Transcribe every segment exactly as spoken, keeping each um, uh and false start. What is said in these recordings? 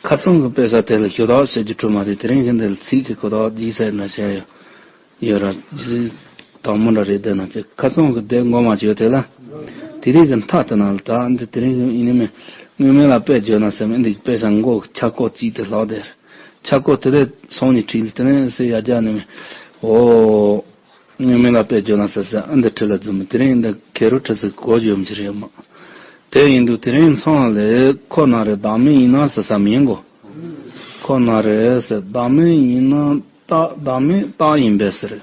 ཁ་ཚང་གི་དཔེ་ས་དེ་ལ་ཞུ་དག་བྱེད་རྒྱུ་འཕྲོད་མ་རེད། དེ་རིང་གི་འདི་ལ་ཚིག་གི་གོ་དག་རྒྱས་ས་ན་བྱས་ཡོད་ཡོད་ར། རྒྱས་དང་མོ་འདྲ་རེད། དེ་ན་ཅིག་ཁ་ཚང་གི་དེ་མགོ་མ་བྱས་དེ་ལ། དེ་རིང་གི་མཐའ་དེ་ན་ལ་ད་འདི་དེ་རིང་གི་ཡིན་ནི་མེད། དངོས་མེད་ལ་དཔེ་བརྗོད་ན་སེམས་འདི་དཔེ་ས་མགོ་ཆ་ཀོ་གཅིག་དེ་ལྷག་དེ་རེད། ཆ་ཀོ་དེ་ལས་སོང་ནས་ཁྲིད་དེ་ནས་སེ་ཡ་རྒྱ་ནས་མེད། འོ། ངས་མི་ལ་དཔེ་བརྗོད་ན་ཟེར་ཟེར་ཨ་འདི་ཁྲི་ལ་འཛུམ་དེ་རིང་འདི་ཁེ་རུ་ཁྲི་ཟིག་གོ་བརྗོད་མི་རེད་མ། དེ་ཡིན་དུས་དེ་རིང་ཚང་ལས་ཁོ་ན་རེ་བདག་མེད་ཡིན་ན་ཟེར་ས་མི་ཡིན་གོ། ཁོ་ན་རེ་ཟེར་བདག་མེད་ཡིན་ན་རྟག་བདག་མེད་རྟག་ཡིན་པས་ཟེར།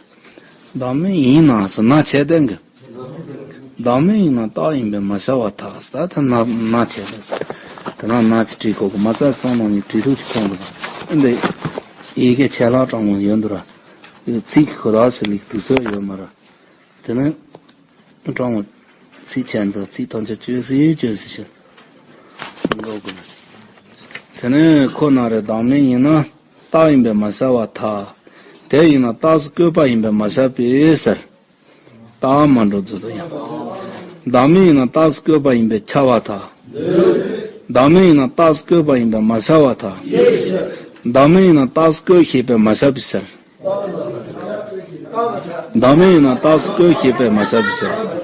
བདག་མེད་ཡིན་ན་ཟེར་ན་བྱས་ཏེ་གི། བདག་མེད་ཡིན་ན་རྟག་ཡིན་པས་མ་བྱ་བ་ཐག་ཟེར་ད་ན་ན་བྱས་ཏེ་ཟེར། དེ་ན་ན་ཅི་བྲིས་གོ་གི་མ་རྩ་ཚང་ནང་ནས་བྲིས་ཐུབ་ཅི་ཁོང་གི་ཟེར་འདི། ཡི་གེ་ཆད་ལྷག་དྲང་མོ་ཡོད་འདུག་ར། ཚིག་གི་གོ་ར་ཟེར་ལིག་དུས་སོ་ཡོད་མ་ར། དེ་ནས་སྤྲང་བོ་ཚིག་ཆད་འཛག་ཚིག་དང་ཆ་བཅོས་སི་བཅོས་སི་ཤིག་འགྲོ་དགོས། དེ་ནས་ཁོ་ན་རེ་བདག་མེད་ཡིན་ན་རྟག་ཡིན་པས་མ་བྱ་བ་ཐལ། དེ་ཡིན་ན་རྟགས་སུ་བཀོད་པ་ཡིན་པས་མ་བྱ་བས་ཟེར། རྟགས་མ་འགྲོ་རྫུ་དོ་ཡང་། བདག་མེད་ཡིན་ན་རྟགས་སུ་བཀོད་པ་ཡིན་པས་ཁྱབ་པ་ཐལ། བདག་མེད་ཡིན་ན་རྟགས་སུ་བཀོད་པ་ཡིན་པས་མ་བྱ་བ་ཐལ། བདག་མེད་ཡིན་ན་རྟགས་སུ་བཀོད་ཤེས་པས་མ་བྱ་བས་ཟེར། བདག་མེད་ཡིན་ན་རྟགས་སུ་བཀོད་ཤེས་པས་མ་བྱ་བས་ཟེར།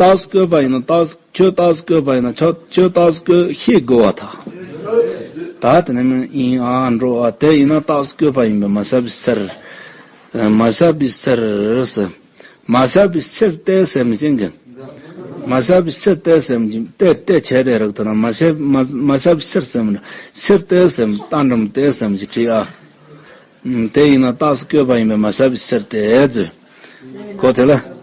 རྟགས་སུ་བཀོད་པ་ཡིན་ན་རྟགས་སུ་ཁྱོད་རྟགས་སུ་བཀོད་པ་ཡིན་ན་ཁྱོད་ཁྱོད་རྟགས་སུ་བཀོད་ཤེས་དགོས་པ་ཐལ། ད་དེ་ནི་མིན་ཡིན་ཨ་འགྲོ་ཨ་དེ་ཡིན་ན་རྟགས་སུ་བཀོད་པ་ཡིན་པས་མ་བྱ་བས་ཟེར། མ་བྱ་བས་ཟེར། མ་བྱ་བའི་ཕྱིར་ཏེ་ཟེར་མི་ཅན་གྱི། མ་བྱ་བའི་ཕྱིར་ཏེ་ཟེར་མི་ཅན་ཏེ་ཏེ་བྱས་ཏེ་རིགས་དེ་ན་མ་བྱ་མ་མ་བྱ་བའི་ཕྱིར་ཟེར་མི་ཕྱིར་ཏེ་ཟེར་མི་རྟ་འགྲམ་ཏེ་ཟེར་མི་ཅི་བྲིས་ཨ། ཨུམ། དེ་ཡིན་ན་རྟགས་སུ་བཀོད་པ་ཡིན་པས་མ་བྱ་བའི་ཕྱིར་ཏེ་ཟེར། གོ་དེ་ལ།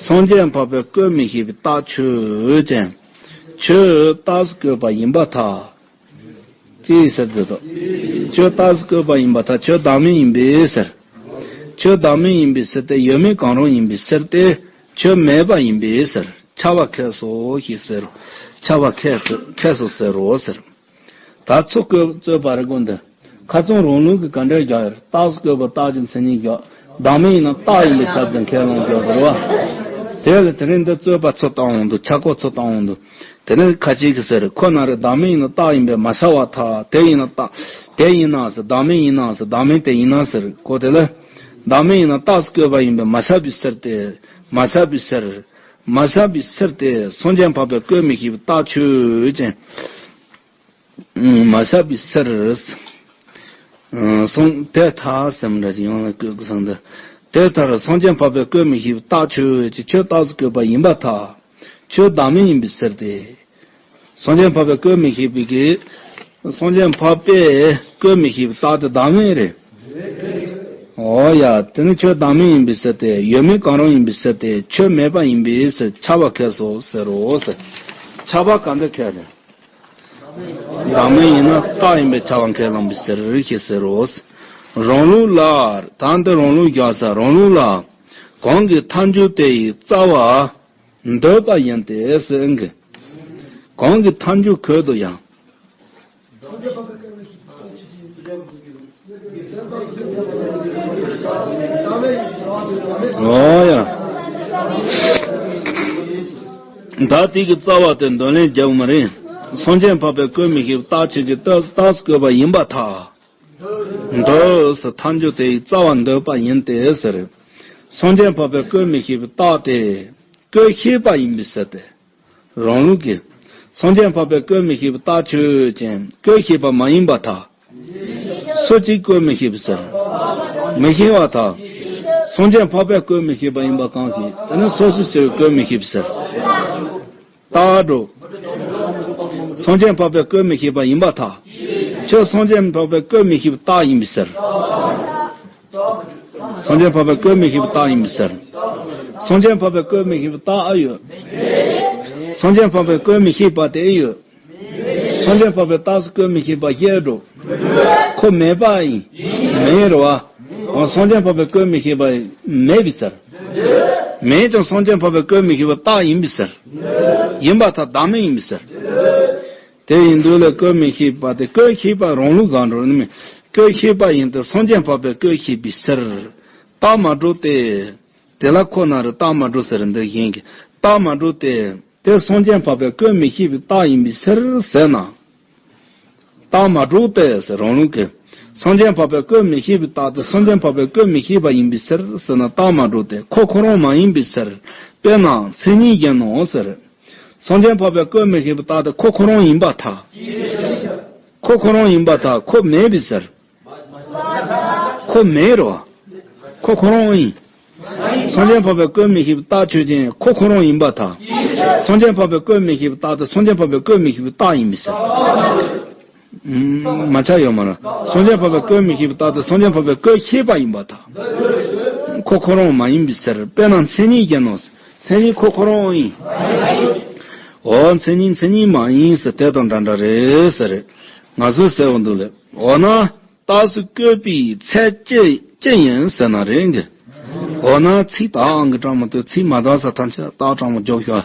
སངས་རྒྱས་འཕགས་པས་བཀོད་མི་ཤེས་པའི་རྟགས་ཆོས་ཅན། ཁྱོད་རྟགས་སུ་བཀོད་པ་ཡིན་པར་ཐལ། ཅེས་ཟེར་དུ་དོ། ཁྱོད་རྟགས་སུ་བཀོད་པ་ཡིན་པར་ཐལ། ཁྱོད་བདག་མེད་ཡིན་པས་ཟེར། ཁྱོད་བདག་མེད་ཡིན་པའི་ཕྱིར་ཏེ་ཡོད་མེད་གང་རུང་ཡིན་པའི་ཕྱིར་ཏེ་ཁྱོད་མེད་པ་ཡིན་པས་ཟེར། ཁྱབ་པ་ཁེགས་སོ་ཞེས་ཟེར་རོ། ཁྱབ་པ་ཁེགས་སོ་ཁེགས་སོ་ཟེར་རོ་ཟེར། ད་ཚུར་བཀོད་རྩོད་པ་རེ་དགོས་འདི། ཁ་ཚང་རང་ལུགས་ཀྱི་ག་འདྲའི་རྒྱག་ཡོད་རེད། རྟགས་སུ་བཀོད་པ་རྟགས་ཀྱི་མཚན་ཉིད་རྒྱག་བདག་མེད་ཡིན་ན་རྟགས་ཡིན་པས་ཁྱབ་ཅིང་ཁས་བླངས་རྒྱག་དགོས་རེད་བ། དེ་ལ་དེ་རིང་འདི་རྩོད་པ་ཚུར་བཏང་འོང་འདུག་ཆ་བགོས་ཚུར་བཏང་འོང་འདུག་དེ་ནས་ཁ་ཅིག་གིས་ཟེར་ཁོ་ན་རེ་བདག་མེད་ཡིན་ན་རྟགས་ཡིན་པས་མ་བྱ་བ་ཐལ། དེ་ཡིན་ན་རྟགས་དེ་ཡིན་ན་ཟེར་བདག་མེད་ཡིན་ན་ཟེར་བདག་མེད་དེ་ཡིན་ན་ཟེར་གོ་དེ་ལ། བདག་མེད་ཡིན་ན་རྟགས་སུ་བཀོད་པ་ཡིན་པས་མ་བྱ་བའི་ཕྱིར་ཏེ། མ་བྱ་བའི་ཕྱིར། མ་བྱ་བའི་ཕྱིར་ཏེ་སངས་རྒྱས་འཕགས་པས་བཀོད་མི་ཤེས་པའི་རྟགས་ཆོས་ཅན། མ་བྱ་བའི་ཕྱིར། སོང་དེ་ཐ་སེམས་འདྲ་ཅིག་ཡོང་ལ་བཀོད་དགོས་བསམ་འདུག་དེ་ལྟར་སངས་རྒྱས་འཕགས་པས་བཀོད་མི་ཤེས་པའི་རྟགས་ཆོས་ཅན་ཁྱོད་རྟགས་སུ་བཀོད་པ་ཡིན་པར་ཐལ། ཁྱོད་བདག་མེད་ཡིན་པའི་ཕྱིར་ཏེ། སངས་རྒྱས་འཕགས་པས་བཀོད་མི་ཤེས་པའི་གི། སངས་རྒྱས་འཕགས་པས་བཀོད་མི་ཤེས་པའི་རྟགས་དེ་བདག་མེད་རེད། འོ་ཡ། དེ་ནི་ཁྱོད་བདག་མེད་ཡིན་པའི་ཕྱིར་ཏེ་ཡོད་མེད་གང་རུང་ཡིན་པའི་ཕྱིར་ཏེ་ཁྱོད་མེད་པ་ཡིན་པའི་ཕྱིར་ཁྱབ་པ་ཁེགས་སོ་ཟེར་རོ་ཟེར། ཁྱབ་པ་ག་འདི་ཁེགས་རེད། བདག་མེད་ཡིན་ན་རྟགས་ཡིན་པས་ཁྱབ་པ་ཁས་བླངས་པའི་ཕྱིར་ཞེས་ཟེར་རོ། རང་ལུགས་ལ་ད་འདི་རང་ལུགས་རྒྱག་ས་རང་ལུགས་ལ། གང་གིས་ཐལ་འགྱུར་དེ་ཡི་རྩ་བ་འདོད་པ་ཡིན་ཏེ་ཟེར་གི། གང་གིས་ཐལ་འགྱུར་ཁོད་དུ་ཡང་། འོ་ཡ། ད་དེ་གི་རྩ་བ་དེ་འདོད་ལན་རྒྱག་མ་རེད། སངས་རྒྱས་འཕགས་པས་བཀོད་མི་ཤེས་པའི་རྟགས་ཆོས་ཅན་རྟགས་སུ་བཀོད་པ་ཡིན་པར་ཐལ། འདོད་ཟེར་ཐལ་འགྱུར་དེ་ཡི་རྩ་བ་འདོད་པ་ཡིན་ཏེ་ཟེར། སངས་རྒྱས་འཕགས་པས་བཀོད་མི་ཤེས་པའི་རྟགས་དེ་བཀོད་ཤེས་པ་ཡིན་པའི་ཕྱིར་ཏེ། རང་ལུགས་ཀྱི། སངས་རྒྱས་འཕགས་པས་བཀོད་མི་ཤེས་པའི་རྟགས་ཆོས་ཅན་བཀོད་ཤེས་པ་མ་ཡིན་པར་ཐལ། སུ་གཅིག་བཀོད་མི་ཤེས་པའི་ཕྱིར། མི་ཤེས་པར་ཐལ། སངས་རྒྱས་འཕགས་པས་བཀོད་མི་ཤེས་པ་ཡིན་པ་གང་ཞིག་དེ་ནི་སོ་སོའི་ཕྱིར་བཀོད་མི་ཤེས་པའི་ཕྱིར། རྟགས་འགྲོ། སངས་རྒྱས་འཕགས་པས་བཀོད་མི་ཤེས་པ་ཡིན་པར་ཐལ། ཁྱོད་སངས་རྒྱས་འཕགས་པས་བཀོད་མི་ཤེས་པའི་རྟགས་ཡིན་པའི་ཕྱིར། སངས་རྒྱས་འཕགས་པས་བཀོད་མི་ཤེས་པའི་རྟགས་ཡིན་པའི་ཕྱིར། སངས་རྒྱས་འཕགས་པས་བཀོད་མི་ཤེས་པའི་རྟགས་ཨེ་ཡོད། སངས་རྒྱས་འཕགས་པས་བཀོད་མི་ཤེས་པ་དེ་ཨེ་ཡོད། སངས་རྒྱས་འཕགས་པས་རྟགས་སུ་བཀོད་མི་ཤེས་པ་ཞེས་འགྲོ། ཁོ་མེད་པ་ཡིན། མེད་རེད་བ། འོ་སངས་རྒྱས་འཕགས་པས་བཀོད་མི་ཤེས་པ་མེད་པའི་ཕྱིར། མེད་ཀྱང་སངས་རྒྱས་འཕགས་པས་བཀོད་མི་ཤེས་པ་རྟགས་ཡིན་པའི་ཕྱིར། ཡིན་པར་ཐལ་བདག་མེད་ཡིན་པའི་ཕྱིར། དེ་ཡིན་དུས་ལས་བཀོད་མི་ཤེས་པ་དེ་བཀོད་ཤེས་པ་རང་ལུགས་གང་འགྲོ་ནི་མེད། བཀོད་ཤེས་པ་ཡིན་ཏེ་སངས་རྒྱས་འཕགས་པས་བཀོད་ཤེས་པའི་ཕྱིར། རྟགས་མ་གྲུབ་སྟེ། དེ་ལ་ཁོ་ན་རེ་རྟགས་མ་གྲུབ་ཟེར་འདི་གཞན་གྱི་རྟགས་མ་གྲུབ་སྟེ། དེ་སངས་རྒྱས་འཕགས་པས་བཀོད་མི་ཤེས་པའི་རྟགས་ཡིན་པའི་ཕྱིར་ཟེར་ན། རྟགས་མ་གྲུབ་སྟེ་ཟེར། རང་ལུགས་ཀྱི་སངས་རྒྱས་འཕགས་པའི་སྐུ་མི་ཤེས་པའི་རྟགས་དེ་སངས་རྒྱས་འཕགས་པའི་སྐུ་མི་ཤེས་པ་ཡིན་པའི་ཕྱིར་ཟེར་ན་རྟགས་མ་གྲུབ་སྟེ། ཁོ་ཁོ་རང་མ་ཡིན་པའི་ཕྱིར། དཔེར་ན་མཚན་ཉིད་ཀྱིས་ནོ་ཟེར། སངས་རྒྱས་འཕགས་པའི་སྐུ་མི་ཤེས་པའི་རྟགས་དེ་ཁོ་ཁོ་རང་ཡིན་པར་ཐལ། ཁོ་ཁོ་རང་ཡིན་པར་ཐལ། ཁོ་མེད་པའི་ཕྱིར། ཁོ་མེད་རོ། ཁོ་ཁོ་རང་ཡིན། སངས་རྒྱས་འཕགས་པའི་སྐུ་མི་ཤེས་པའི་རྟགས་ཆོས་ཅན། ཁོ་ཁོ་རང་ཡིན་པར་ཐལ། སངས་རྒྱས་འཕགས་པའི་སྐུ་མི་ཤེས་པའི་རྟགས་དེ་སངས་རྒྱས་འཕགས་པའི་སྐུ་མི་ཤེས་པའི་རྟགས་ཡིན་པའི་ཕྱིར། མ་ཆགས་ཡོད་མ་རེད། སངས་རྒྱས་འཕགས་པའི་སྐུ་མི་ཤེས་པའི་རྟགས་དེ་སངས་རྒྱས་འཕགས་པའི་སྐུ་ཤེས་པ་ཡིན་པར་ཐལ། ཁོ་ཁོ་རང་མ་ཡིན་པའི་ཕྱིར། དཔེར་ན་མཚན་ཉིད་ཀྱིས་ནོ། མཚན་ཉིད་ཁོ་ཁོ་རང་ཡིན། འོ་མཚན་ཉིད་མཚན་ཉིད་མ་ཡིན་ཟེར། དེ་དང་འདྲ་འདྲ་རེད་ཟེར། ང་ཚོས་ཟེར་བ་འདུག་ལེ། འོ་ན། རྟགས་སུ་བཀོད་པའི་ཚད་ཅི་ཅི་ཡིན་ཟེར་ན་རེད་གི། འོ་ན་ཚིག་དག་ཨང་གི་གྲངས་མ་གཏོགས་ཚིག་མ་དག་ས་ཐམས་ཅད་རྟགས་གྲངས་མ་འཇོག་ཤོག་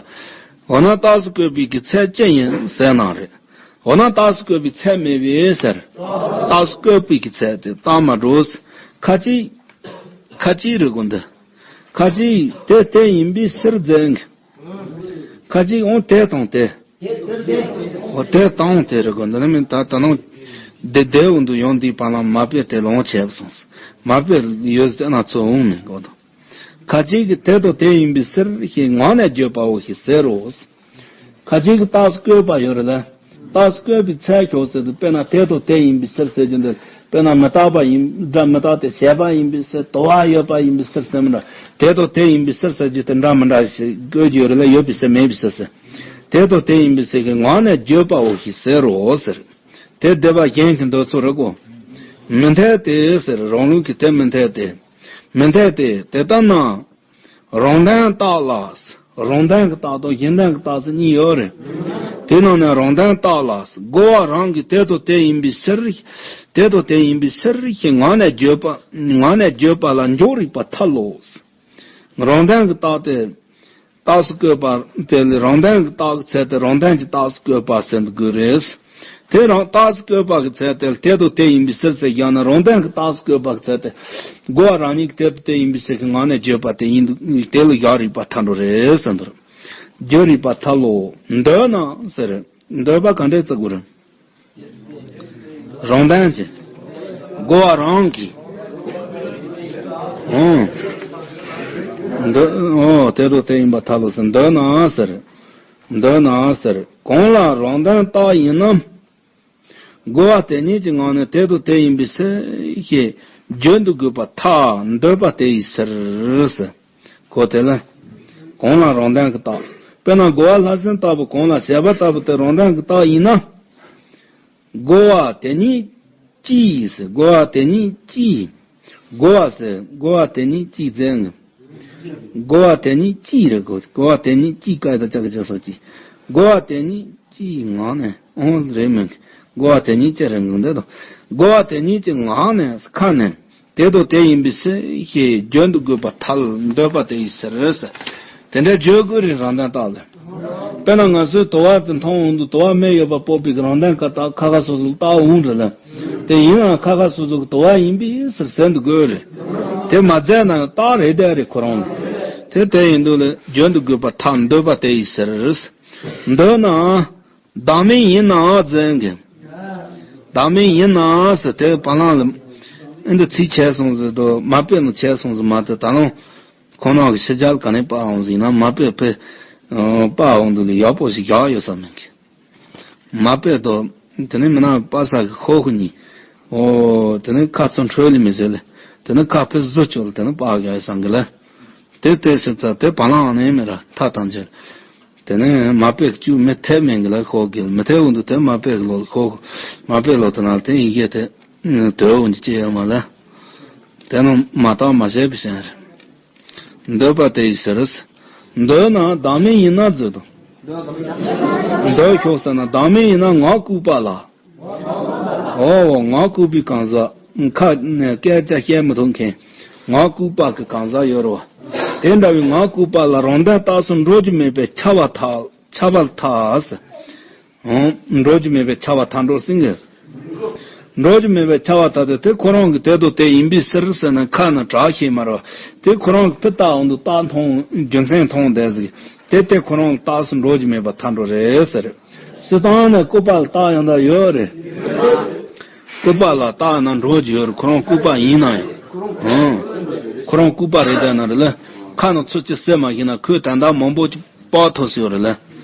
འོ་ན་རྟགས་སུ་བཀོད་པའི་གི་ཚད་ཅི་ཡིན་ཟེར་ན་རེད། འོ་ན་རྟགས་སུ་བཀོད་པའི་ཚད་མེད་པས་ཟེར། རྟགས་སུ་བཀོད་པའི་གི་ཚད་དེ་རྟགས་མ་གྲུབ། ཁ་ཅིག་ཁ་ཅིག་རེད་གོ་འདི། ཁ་ཅིག་དེ་དེ་ཡིན་པའི་ཕྱིར་འཛིན་གི། ཁ་ཅིག་འོང་དེ་དང་དེ། འོ་དེ་དང་དེ་རེད་གོ། འདི་ནི་མིན་ད་ད་ནང་དེ་དེ་འོང་དུ་ཡོང་དུས་པ་ལ་མ་དཔེ་དེ་ལོང་བྱས་སོང་། མ་དཔེ་ཡོད་ཟེར་ན་ཚོ་འོང་མིན་གོ་དང་། ཁ་ཅིག་གིས་དེ་དང་དེ་ཡིན་པའི་ཕྱིར་ཞེས་ངག་ནས་བརྗོད་པའོ་ཞེས་ཟེར་རོ། ཁ་ཅིག་གིས་རྟགས་སུ་བཀོད་པ་ཡོད་རེད་ལ། རྟགས་སུ་བཀོད་པའི་ཚད་ཁྱོགས་ཟེར་དུས་དཔེར་ན་དེ་དང་དེ་ཡིན་པའི་ཕྱིར་ཟེར་རྒྱུ་འདི། དཔེར་ན་མི་རྟག་པ་ཡིན་འདྲ་མི་རྟག་སྟེ་བྱས་པ་ཡིན་པའི་ཕྱིར། དུ་བ་ཡོད་པ་ཡིན་པའི་ཕྱིར་ཟེར་མི་འདྲ། དེ་དང་དེ་ཡིན་པའི་ཕྱིར་ཟེར་རྒྱུ་དེ་འདྲ་མི་འདྲ་ཞིག་བཀོད་རྒྱུ་ཡོད་རེད་ལ། ཡོད་པའི་ཕྱིར་མེད་པའི་ཕྱིར་ཟེར། དེ་དང་དེ་ཡིན་པའི་ཕྱིར་གྱི་ངག་ནས་བརྗོད་པའོ་ཞེས་ཟེར་རོ་ཟེར། དེ་སྡེ་པ་གཞན་གྱི་འདོད་ཚུལ་རེད་གོ། མི་འཐད་དེ་ཟེར། རང་ལུགས་ཀྱི་དེ་མི་འཐད་དེ། མི་འཐད་དེ། དེ་ལྟ་ན། རང་དོན་རྟགས་ལ། རང་དོན་གྱི་རྟགས་དང་གཞན་དོན་གྱི་རྟགས་སུ་གཉིས་ཡོད་རེད། དེ་ནང་ནས་རང་དོན་རྟགས་ལ། རྒོལ་བ་རང་གིས་དེ་དང་དེ་ཡིན་པའི་ཕྱིར། དེ་དང་དེ་ཡིན་པའི་ཕྱིར་ཞེས་ངག་ནས་བརྗོད་པ། ངག་ནས་བརྗོད་པ་ལ་འཇོག་རིགས་པ་ཐལ་ལོ། རང་དོན་གྱི་རྟགས་དེ། རྟགས་སུ་བཀོད་པ་དེ་ལས་རང་དོན་གྱི་རྟགས་ཀྱི་ཚད་དེ་རང་དོན་གྱི་རྟགས་སུ་བཀོད་པ་ཟེར་དགོས་རེད། དེ་རང་རྟགས་སུ་བཀོད་པ་གི་ཚད་དེ་དེ་དང་དེ་ཡིན་པའི་ཕྱིར་ཟེར་ཡང་ན་རང་དོན་གྱི་རྟགས་སུ་བཀོད་པ་གི་ཚད་དེ། རྒོལ་བ་རང་ཉིད་ཀྱིས་དེ་དང་དེ་ཡིན་པའི་ཕྱིར་གྱི་ངག་ནས་བརྗོད་པ་དེ་ཡིན་དུ་དེ་ལ་འཇོག་རིགས་པ་ཐལ་འགྲོ་རེད་ཟེར་འདུག་འཇོག་རིགས་པ་ཐལ་ལོ། འདོད་ན་ཟེར། འདོད་པ་ག་འདྲས་བརྩི་དགོས་རེད། རང་དོན་གྱི། རྒོལ་བ་རང་གིས། འོང་། འདོད། འོ་དེ་དང་དེ་ཡིན་པར་ཐལ་ལོ་ཟེར། འདོད་ན་ཟེར། འདོད་ན་ཟེར། གང་ལ་རང་དོན་རྟགས་ཡིན་ནམ། རྒོལ་བ་དེ་ཉིད་ཀྱི་ངག་ནས་དེ་དང་དེ་ཡིན་པའི་ཕྱིར་ཞེས་བརྗོད་འདུག་དགོས་པར་ཐལ། འདོད་པ་དེ་ཡི་ཕྱིར་ཟེར། གོ་དེ་ལ། གང་ལ་རང་དོན་གྱི་རྟགས། དཔེར་ན་རྒོལ་བ་ལྷ་སྲིན་ལྟ་བུ་གང་ལ་བྱས་པ་ལྟ་བུ་དེ་རང་དོན་གྱི་རྟགས་ཡིན་ན། རྒོལ་བ་དེ་ཉིད་ཀྱིས་ཟེར། རྒོལ་བ་དེ་ཉིད་ཀྱིས། རྒོལ་བ་ཟེར། རྒོལ་བ་དེ་ཉིད་ཀྱིས་ཟེར་ནས། རྒོལ་བ་དེ་ཉིད་ཀྱིས་རེད་གོ། རྒོལ་བ་དེ་ཉིད་ཀྱིས་ཀ་ཡ་ད་ཅ་གི་ཅ་ས་ཀྱིས། རྒོལ་བ་དེ་ཉིད་ཀྱིས་ངག་ནས། འོང་རེད་མིན། རྒོལ་བ་དེ་ཉིད་ཀྱི་རེད་འགོ་འདི་དང་། རྒོལ་བ་དེ་ཉིད་ཀྱི་ངག་ནས་ཁ་ནས། དེ་དང་དེ་ཡིན་པའི་ཕྱིར་ཞེས་བརྗོད་འདུག་དགོས་པར་ཐལ། འདོད་པ་དེ་ཡི་ཕྱིར་ཟེར། དེ་འདྲ་བརྗོད་དགོས་རེད། རང་དོན་རྟགས་ལ། དཔེར་ན་ང་ཚོས་དུ་བ་དེ་མཐོང་འོང་དུས་དུ་བ་མེ་ཡོད་པ་སྤོབས་པའི་རང་དོན་ཀ་རྟགས་ཁ་ཁ་སོ་སོ་ལ་རྟགས་འོང་རེད་ལ། དེ་ཡིན་ཡང་ཁ་ཁ་སོ་སོ་གི་དུ་བ་ཡིན་པའི་ཕྱིར་ཟེར་འདུག་དགོས་རེད། དེ་མ་ཟེར་ན་ཡང་རྟགས་རེད་དེ་རེད་ཁོ་རང་ལ། དེ་དེ་ཡིན་དུས་ལ་བརྗོད་འདུག་དགོས་པར་ཐལ། འདོད་པ་དེ་ཡི་ཕྱིར། འདོད་ན། བདག་མེད་ཡིན་ནའང་ཟེར་གི། བདག་མེད་ཡིན་ནའང་ཟེར་དེ་བ་ལང་ལ། ཨེ་འདི་ཚིག་ཆད་སོང་ཟེར་དུ་མ་དཔེ་ནི་ཆད་སོང་ཟེར་མ་དེ་ད་ལོ། ཁོང་རང་གི་ཕྱི་རྒྱལ་ག་ནས་པ་འོང་ཟིན་ན་མ་དཔེ་དཔེ། པ་འོང་དུ་ལ་ཡག་པོ་ཞིག་བཞག་ཡོད་ས་མིན་གི། མ་དཔེ་དོ། དེ་ནས་མི་ན་པ་ས་གི་ཁོ་ཁོ་གཉིས། ཨོ། དེ་ནས་ཁ་ཚོ་འཕྲོད་ལི་མི་ཟེར་ལ། དེ་ནས་ཁ་ཕེ་བཟོ་ཆོག་ལ་དེ་ནས་པ་ག་ཡོད་ས་གི་ལ། དེ་དེ་ཞིག་ཙ་དེ་བ་ལང་ནས་མི་ར་ཐ་དང་བཅས། དེ་ནས་མ་དཔེ་བཅུ་མི་ཐེབས་མེད་གི་ལ་ཁོ་གི་མི་ཐེབས་འོང་དུ་དེ་མ་དཔེ་གི་ལོ་ཁོ། མ་དཔེ་ལོ་དེ་ན་དེ་ཡི་གེ་དེ། དོལ་འོང་གི་ཅི་ཡོད་མ་ལ། དེ་ནང་མ་དག་མ་བྱས་པའི་ཞེན་རེད། འདོད་པ་དེ་ཡི་ཕྱིར། འདོད་ན་བདག་མེད་ཡིན་ན་ཟེར་དོ། འདོད་ཤོག་ཟེར་ན་བདག་མེད་ཡིན་ན་ངག་ལྐུགས་པ་ལ། ཨོ་ངག་ལྐུགས་པའི་གང་ཟག་ཁ་ནས་སྐད་ཆ་བཤད་མི་ཐུབ་མཁན། ངག་ལྐུགས་པ་གི་གང་ཟག་ཡོད་རེད་བ། དེ་འདྲ་བའི་ངག་ལྐུགས་པ་ལ་རང་དོན་རྟགས་སུ་འགྲོ་རྒྱུ་མེད་པས་ཁྱབ་པར་ཐལ། ཁྱབ་པར་ཐལ་ཟེར། འོང་། འགྲོ་རྒྱུ་མེད་པས་ཁྱབ་པར་ཐལ་འགྲོ་ཟིན་གི། འགྲོ་རྒྱུ་མེད་པས་ཁྱབ་པར་ཐལ་ཏེ་དེ་ཁོ་རང་གི་དེ་དང་དེ་ཡིན་པའི་ཕྱིར་ཟེར་ན་ཁ་ན་གྲགས་ཤེས་མ་རེད་བ། དེ་ཁོ་རང་གི་ཕི་རྟགས་འོང་དུ་རྟགས་མཐོང་རྒྱུ་མཚན་མཐོང་བསྡད་ཟིག་དེ་དེ་ཁོ་རང་གི་རྟགས་སུ་འགྲོ་རྒྱུ་མེད་པར་ཐལ་འགྲོ་རེད་ཟེར། སྤྱིར་བཏང་ནས་ལྐུགས་པ་ལ་རྟགས་ཡང་དག་ཡོད་རེད། ལྐུགས་པ་ལ་བརྟགས་ན་འགྲོ་རྒྱུ་ཡོད་རེད། ཁོ་རང་ལྐུགས་པ་ཡིན་ན་ཡང་། ཨང་། ཁོ་རང་ལྐུགས་པ་རེད་དེ་ན་རེད་ལ། ཁ་ནང་ཚུར་ཅིག་བསད་མ་ཤེས་ན་ཁོས་ད་ལྟ་མང་པོ་ཅིག་སྤར་ཐུབ་སྲིད་ཡོད་རེད་ལ།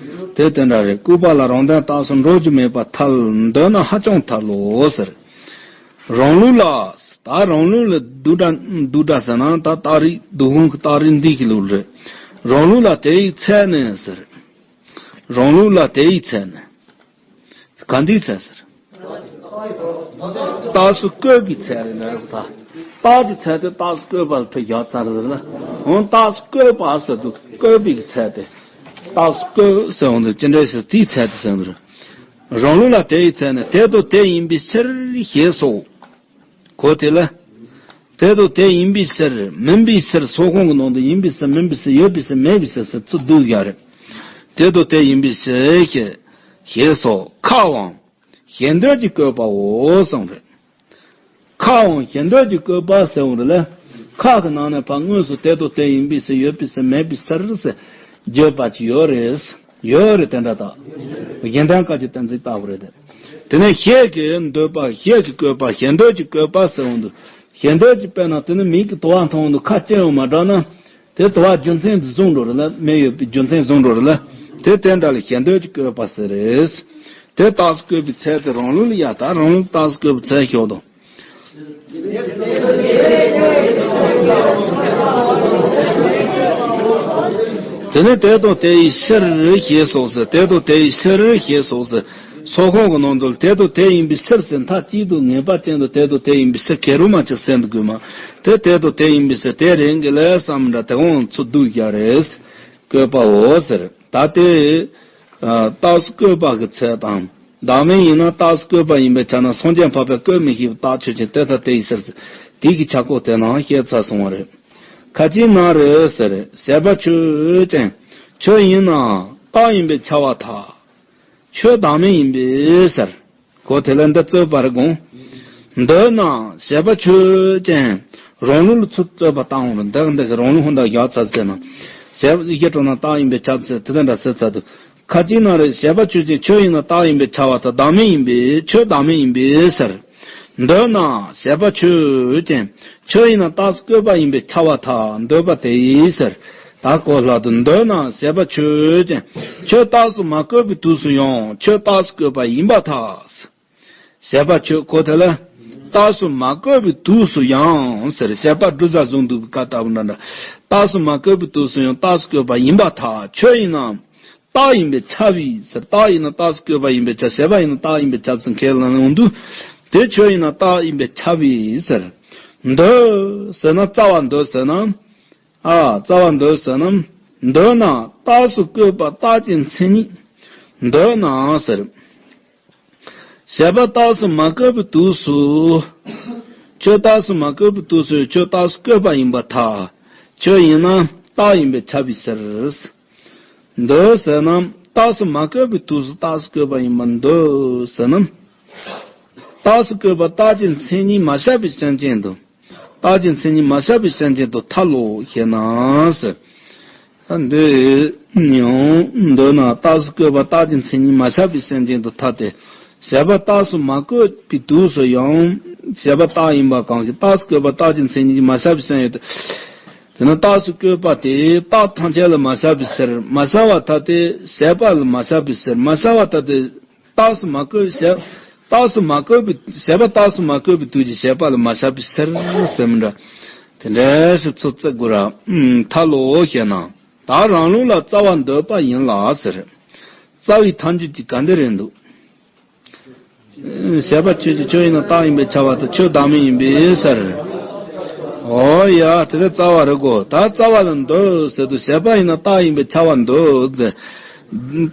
དེ་དེ་འདྲ་རེད། ལྐུགས་པ་ལ་རང་དོན་རྟགས་སུ་འགྲོ་རྒྱུ་མེད་པར་ཐལ། འདོད་ན་ཧ་ཅང་ཐལ་ལོ་ཟེར། རང་ལུགས་ལ། ད་རང་ལུགས་ལ་སྡུག་དྲགས་སྡུག་དྲགས་ཟེར་ན་ད་རྟགས་རིགས་སྡུག་ཧོང་གི་རྟགས་རིགས་འདི་གི་ལུགས་རེད། རང་ལུགས་ལ་དེ་ཡི་ཚད་ནི་ཟེར། རང་ལུགས་ལ་དེ་ཡི་ཚད་ནི། ག་འདིའི་ཚད་ཟེར། རྟགས་སུ་བཀོད་པའི་ཚད་རེད་ན་རེད་པ། ད་རྟགས་ཀྱི་ཚད་དེ་རྟགས་སུ་བཀོད་པ་ལ་ཕར་བཞག་ཚར་རེད་ན། འོ་རྟགས་སུ་བཀོད་པ་ཟེར་དུས་བཀོད་པའི་ཚད་དེ། རྟགས་སུ་བཀོད་ཟེར་འོང་དུས་ཅི་འདྲ་ཞིག་དེའི་ཚད་དེ་ཟེར་འདུག་རང་ལུགས་ལ་དེ་ཡི་ཚད་ནི་དེ་དང་དེ་ཡིན་པའི་ཕྱིར་ཞེས་སོ། གོ་དེ་ལ། དེ་དང་དེ་ཡིན་པའི་ཕྱིར་མིན་པའི་ཕྱིར་སོགས་གོང་གི་ནང་དུ་ཡིན་པའི་ཕྱིར་མིན་པའི་ཕྱིར་ཡོད་པའི་ཕྱིར་མེད་པའི་ཕྱིར་ཟེར་ཚུལ་བསྡུ་ཡ་རེད། དེ་དང་དེ་ཡིན་པའི་ཕྱིར་ཞེས་ཞེས་སོགས་ཁ་དབང་། ཞེ་འདོད་ཀྱི་བཀོད་པའོ་གསུངས་རེད། ཁ་དབང་ཞེ་འདོད་ཀྱི་བཀོད་པ་ཟེར་བ་རེད་ལ། ཁ་གི་ནང་ནས་ཕར་དངོས་སུ་དེ་དང་དེ་ཡིན་པའི་ཕྱིར་ཡོད་པའི་ཕྱིར་མེད་པའི་ཕྱིར་ཟེར་བརྗོད་པ་ཅིག་ཡོད་རེད། ཡོད་རེད་དེ་འདྲ་དག་གཞན་དོན་བཀའ་བརྒྱུད་བསྟན་འཛིན་ལྟ་བུ་རེད་དེ། དེ་ནས་ཞེ་གི་འདོད་པ་ཞེ་གི་བཀོད་པ་ཞེ་འདོད་ཀྱི་བཀོད་པ་ཟེར་བ་འདུག་ཞེ་འདོད་ཀྱི་དཔེར་ན་དེ་ནི་མིག་གི་དུ་བ་མཐོང་དུས་ཁ་ལྕེ་ཡང་མ་བསྒྲགས་ན། དེ་དུ་བ་རྒྱུ་མཚན་དུ་བཟུང་འགྲོ་རེད་ལ་མེ་ཡོད་པའི་རྒྱུ་མཚན་བཟུང་འགྲོ་རེད་ལ། དེ་དེ་འདྲ་ལ་ཞེ་འདོད་ཀྱི་བཀོད་པ་ཟེར་རེད། དེ་རྟགས་སུ་བཀོད་པའི་ཚད་དེ་རང་ལུགས་ལ་ཡ་ད་རང་ལུགས་རྟགས་སུ་བཀོད་པའི་ཚད་ཤོག་དང་། དེ་ནས་དེ་དང་དེ་ཡི་ཕྱིར་ཞེས་སོགས་ཟེར། དེ་དང་དེ་ཡི་ཕྱིར་ཞེས་སོགས་ཟེར། སོགས་གོང་གི་ནང་དུ་དེ་དང་དེ་ཡིན་པའི་ཕྱིར་ཟེར་མཐའ་གཅིག་ཏུ་ངེས་པ་ཅན་དུ་དེ་དང་དེ་ཡིན་པའི་ཕྱིར་ག་རུ་མ་ཆགས་ཟེར་འདུག་དགོས་མ། དེ་དེ་དང་དེ་ཡིན་པའི་ཕྱིར་དེ་རེད་འགི་ལས་བསམ་འདྲ་དེ་གོང་ཚུར་བསྡུ་རྒྱག་རེད། བཀོད་པའོ་ཟེར། ད་དེ། རྟགས་སུ་བཀོད་པ་གི་ཚད་དང་། བདག་མེད་ཡིན་ན་རྟགས་སུ་བཀོད་པ་ཡིན་པའི་ཆ་ན་སངས་རྒྱས་འཕགས་པས་བཀོད་མི་ཤེས་པའི་རྟགས་ཆོས་ཅན། དེ་ལྟར་དེ་ཡི་ཕྱིར་ཟེར། དེ་གི་ཆ་ཁོག་དེ་ནང་བཤད་ཚར་སོང་བ་རེད། ཁ་ཅིག་ན་རེ་ཟེར། བྱས་པ་ཆོས་ཅན། ཆོས་ཡིན་ན་རྟགས་ཡིན་པས་ཁྱབ་པར་ཐལ། ཆོས་བདག་མེད་ཡིན་པས་ཟེར། གོ་དེ་ལ་འདི་རྩོད་པར་དགོངས། འདོད་ན་བྱས་པ་ཆོས་ཅན། རང་ལུགས་ལ་ཚུར་རྩོད་པ་བཏང་འོང་རུང་འདི་འདི་གི་རང་ལུགས་ཧོན་དང་བཞག་ཚར་ཟེར་ན། བྱས་པ་ཡི་གེ་དྲུག་ན་རྟགས་ཡིན་པས་ཁྱབ་ཟེར་དེ་ལྟར་འདྲ་ཟེར་ཚར་དུས། ཁ་ཅིག་ན་རེ་བྱས་པ་ཆོས་ཅན། ཆོས་ཡིན་ན་རྟགས་ཡིན་པས་ཁྱབ་པར་ཐལ། བདག་མེད་ཡིན་པས་ཆོས་བདག་མེད་ཡིན་པས་ཟེར། འདོད་ན་བྱས་པ་ཆོས་ཅན། ཆོས་ཡིན་ན་རྟགས་སུ་བཀོད་པ་ཡིན་པས་ཁྱབ་པར་ཐལ། འདོད་པ་དེ་ཡིས་ཟེར། ད་གོ་སླ་དུ་འདོད་ན་བྱས་པ་ཆོས་ཅན། ཆོས་རྟགས་སུ་མ་བཀོད་པའི་དུས་སུ་ཡང་ཆོས་རྟགས་སུ་བཀོད་པ་ཡིན་པར་ཐལ། བྱས་པ་ཆོས་གོ་དེ་ལ། རྟགས་སུ་མ་བཀོད་པའི་དུས་སུ་ཡང་ཟེར། བྱས་པ་འབྲུ་ཟ་བཟུང་འདུག་པའི་བཀའ་ལྟ་བུ་འདྲ་འདྲ། རྟགས་སུ་མ་བཀོད་པའི་དུས་སུ་ཡང་རྟགས་སུ་བཀོད་པ་ཡིན་པར་ཐལ། ཆོས་ཡིན་ན། རྟགས་ཡིན་པས་ཁྱབ་པའི་ཟེར། རྟགས་ཡིན་ན་རྟགས་སུ་བཀོད་པ་ཡིན་པས་ཁྱབ། བྱས་པ་ཡིན་ན་རྟགས་ཡིན་པས་ཁྱབ་ཟེར་ཁས་ལེན་འོང་དུས། དེ་ཆོས་ཡིན་ན་རྟགས་ཡིན་པས་ཁྱབ་པའི་ཟེར། འདོད་ཟེར་ན་རྩ་བ་འདོད་ཟེར་ན། ཨ་རྩ་བ་འདོད་ཟེར་ན། འདོད་ན་རྟགས་སུ་བཀོད་པ་རྟགས་ཀྱི་མཚན་ཉིད། འདོད་ན་ཟེར། བྱས་པ་རྟགས་སུ་མ་བཀོད་པའི་དུས་སུ། ཆོས་རྟགས་སུ་མ་བཀོད་པའི་དུས་སུ་ཆོས་རྟགས་སུ་བཀོད་པ་ཡིན་པར་ཐལ། ཆོས་ཡིན་ན་རྟགས་ཡིན་པས་ཁྱབ་པའི་ཕྱིར། འདོད་ཟེར་ན་རྟགས་སུ་མ་བཀོད་པའི་དུས་སུ་རྟགས་སུ་བཀོད་པ་ཡིན་པར་འདོད་ཟེར་ན། རྟགས་སུ་བཀོད་པ་རྟགས་ཀྱི་མཚན་ཉིད་མ་ཤར་བའི་སེམས་ཅན་དུ། རྟགས་ཀྱི་མཚན་ཉིད་མ་ཤར་བའི་སེམས་ཅན་དུ་ཐལ་ལོ་ཞེ་ན་ཟེར། ད་འདི་ཡང་འདོད་ན་རྟགས་སུ་བཀོད་པ་རྟགས་ཀྱི་མཚན་ཉིད་མ་ཤར་བའི་སེམས་ཅན་དུ་ཐལ་ཏེ། བྱས་པ་རྟགས་སུ་མ་བཀོད་པའི་དུས་སུ་ཡང་བྱས་པ་རྟགས་ཡིན་པ་གང་ཞིག་རྟགས་སུ་བཀོད་པ་རྟགས་ཀྱི་མཚན་ཉིད་མ་ཤར་བའི་སེམས་ཡོད་དེ། དེ་ནི་རྟགས་སུ་བཀོད་པ་དེ་རྟགས་ཐམས་ཅད་ལ་མ་ཤར་བའི་ཕྱིར། མ་ཤར་བར་ཐལ་ཏེ་བྱས་པ་ལ་མ་ཤར་བའི་ཕྱིར། མ་ཤར་བར་ཐལ་ཏེ། རྟགས་སུ་མ་བཀོད་བྱས། རྟགས་སུ་མ་བཀོད་པའི་བྱས་པ་རྟགས་སུ་མ་བཀོད་པའི་དུས་ཀྱི་བྱས་པ་ལ་མ་ཤར་བའི་ཕྱིར་ཟེར་མི་འདྲ། དེ་འདྲ་ཞིག་ཚུར་བརྩི་དགོས་ར། ཐལ་ལོ་ཞེ་ན། ད་རང་ལུགས་ལ་རྩ་བ་འདོད་པ་ཡིན་ལ་ཟེར། རྩ་བའི་ཐལ་འགྱུར་གྱི་ག་འདི་རེད་འདུག་བྱས་པ་ཆོས་ཅན། ཆོས་ཡིན་ན་རྟགས་ཡིན་པས་ཁྱབ་པར་ཐལ། ཆོས་བདག་མེད་ཡིན་པས་ཟེར། ཨོ་ཡ་དེ་ལྟར་རྩ་བ་རེད་གོ། ད་རྩ་བ་ལ་འདོད་ཟེར་དུས་བྱས་པ་ཡིན་ན་རྟགས་ཡིན་པས་ཁྱབ་པར་འདོད་ཟེར།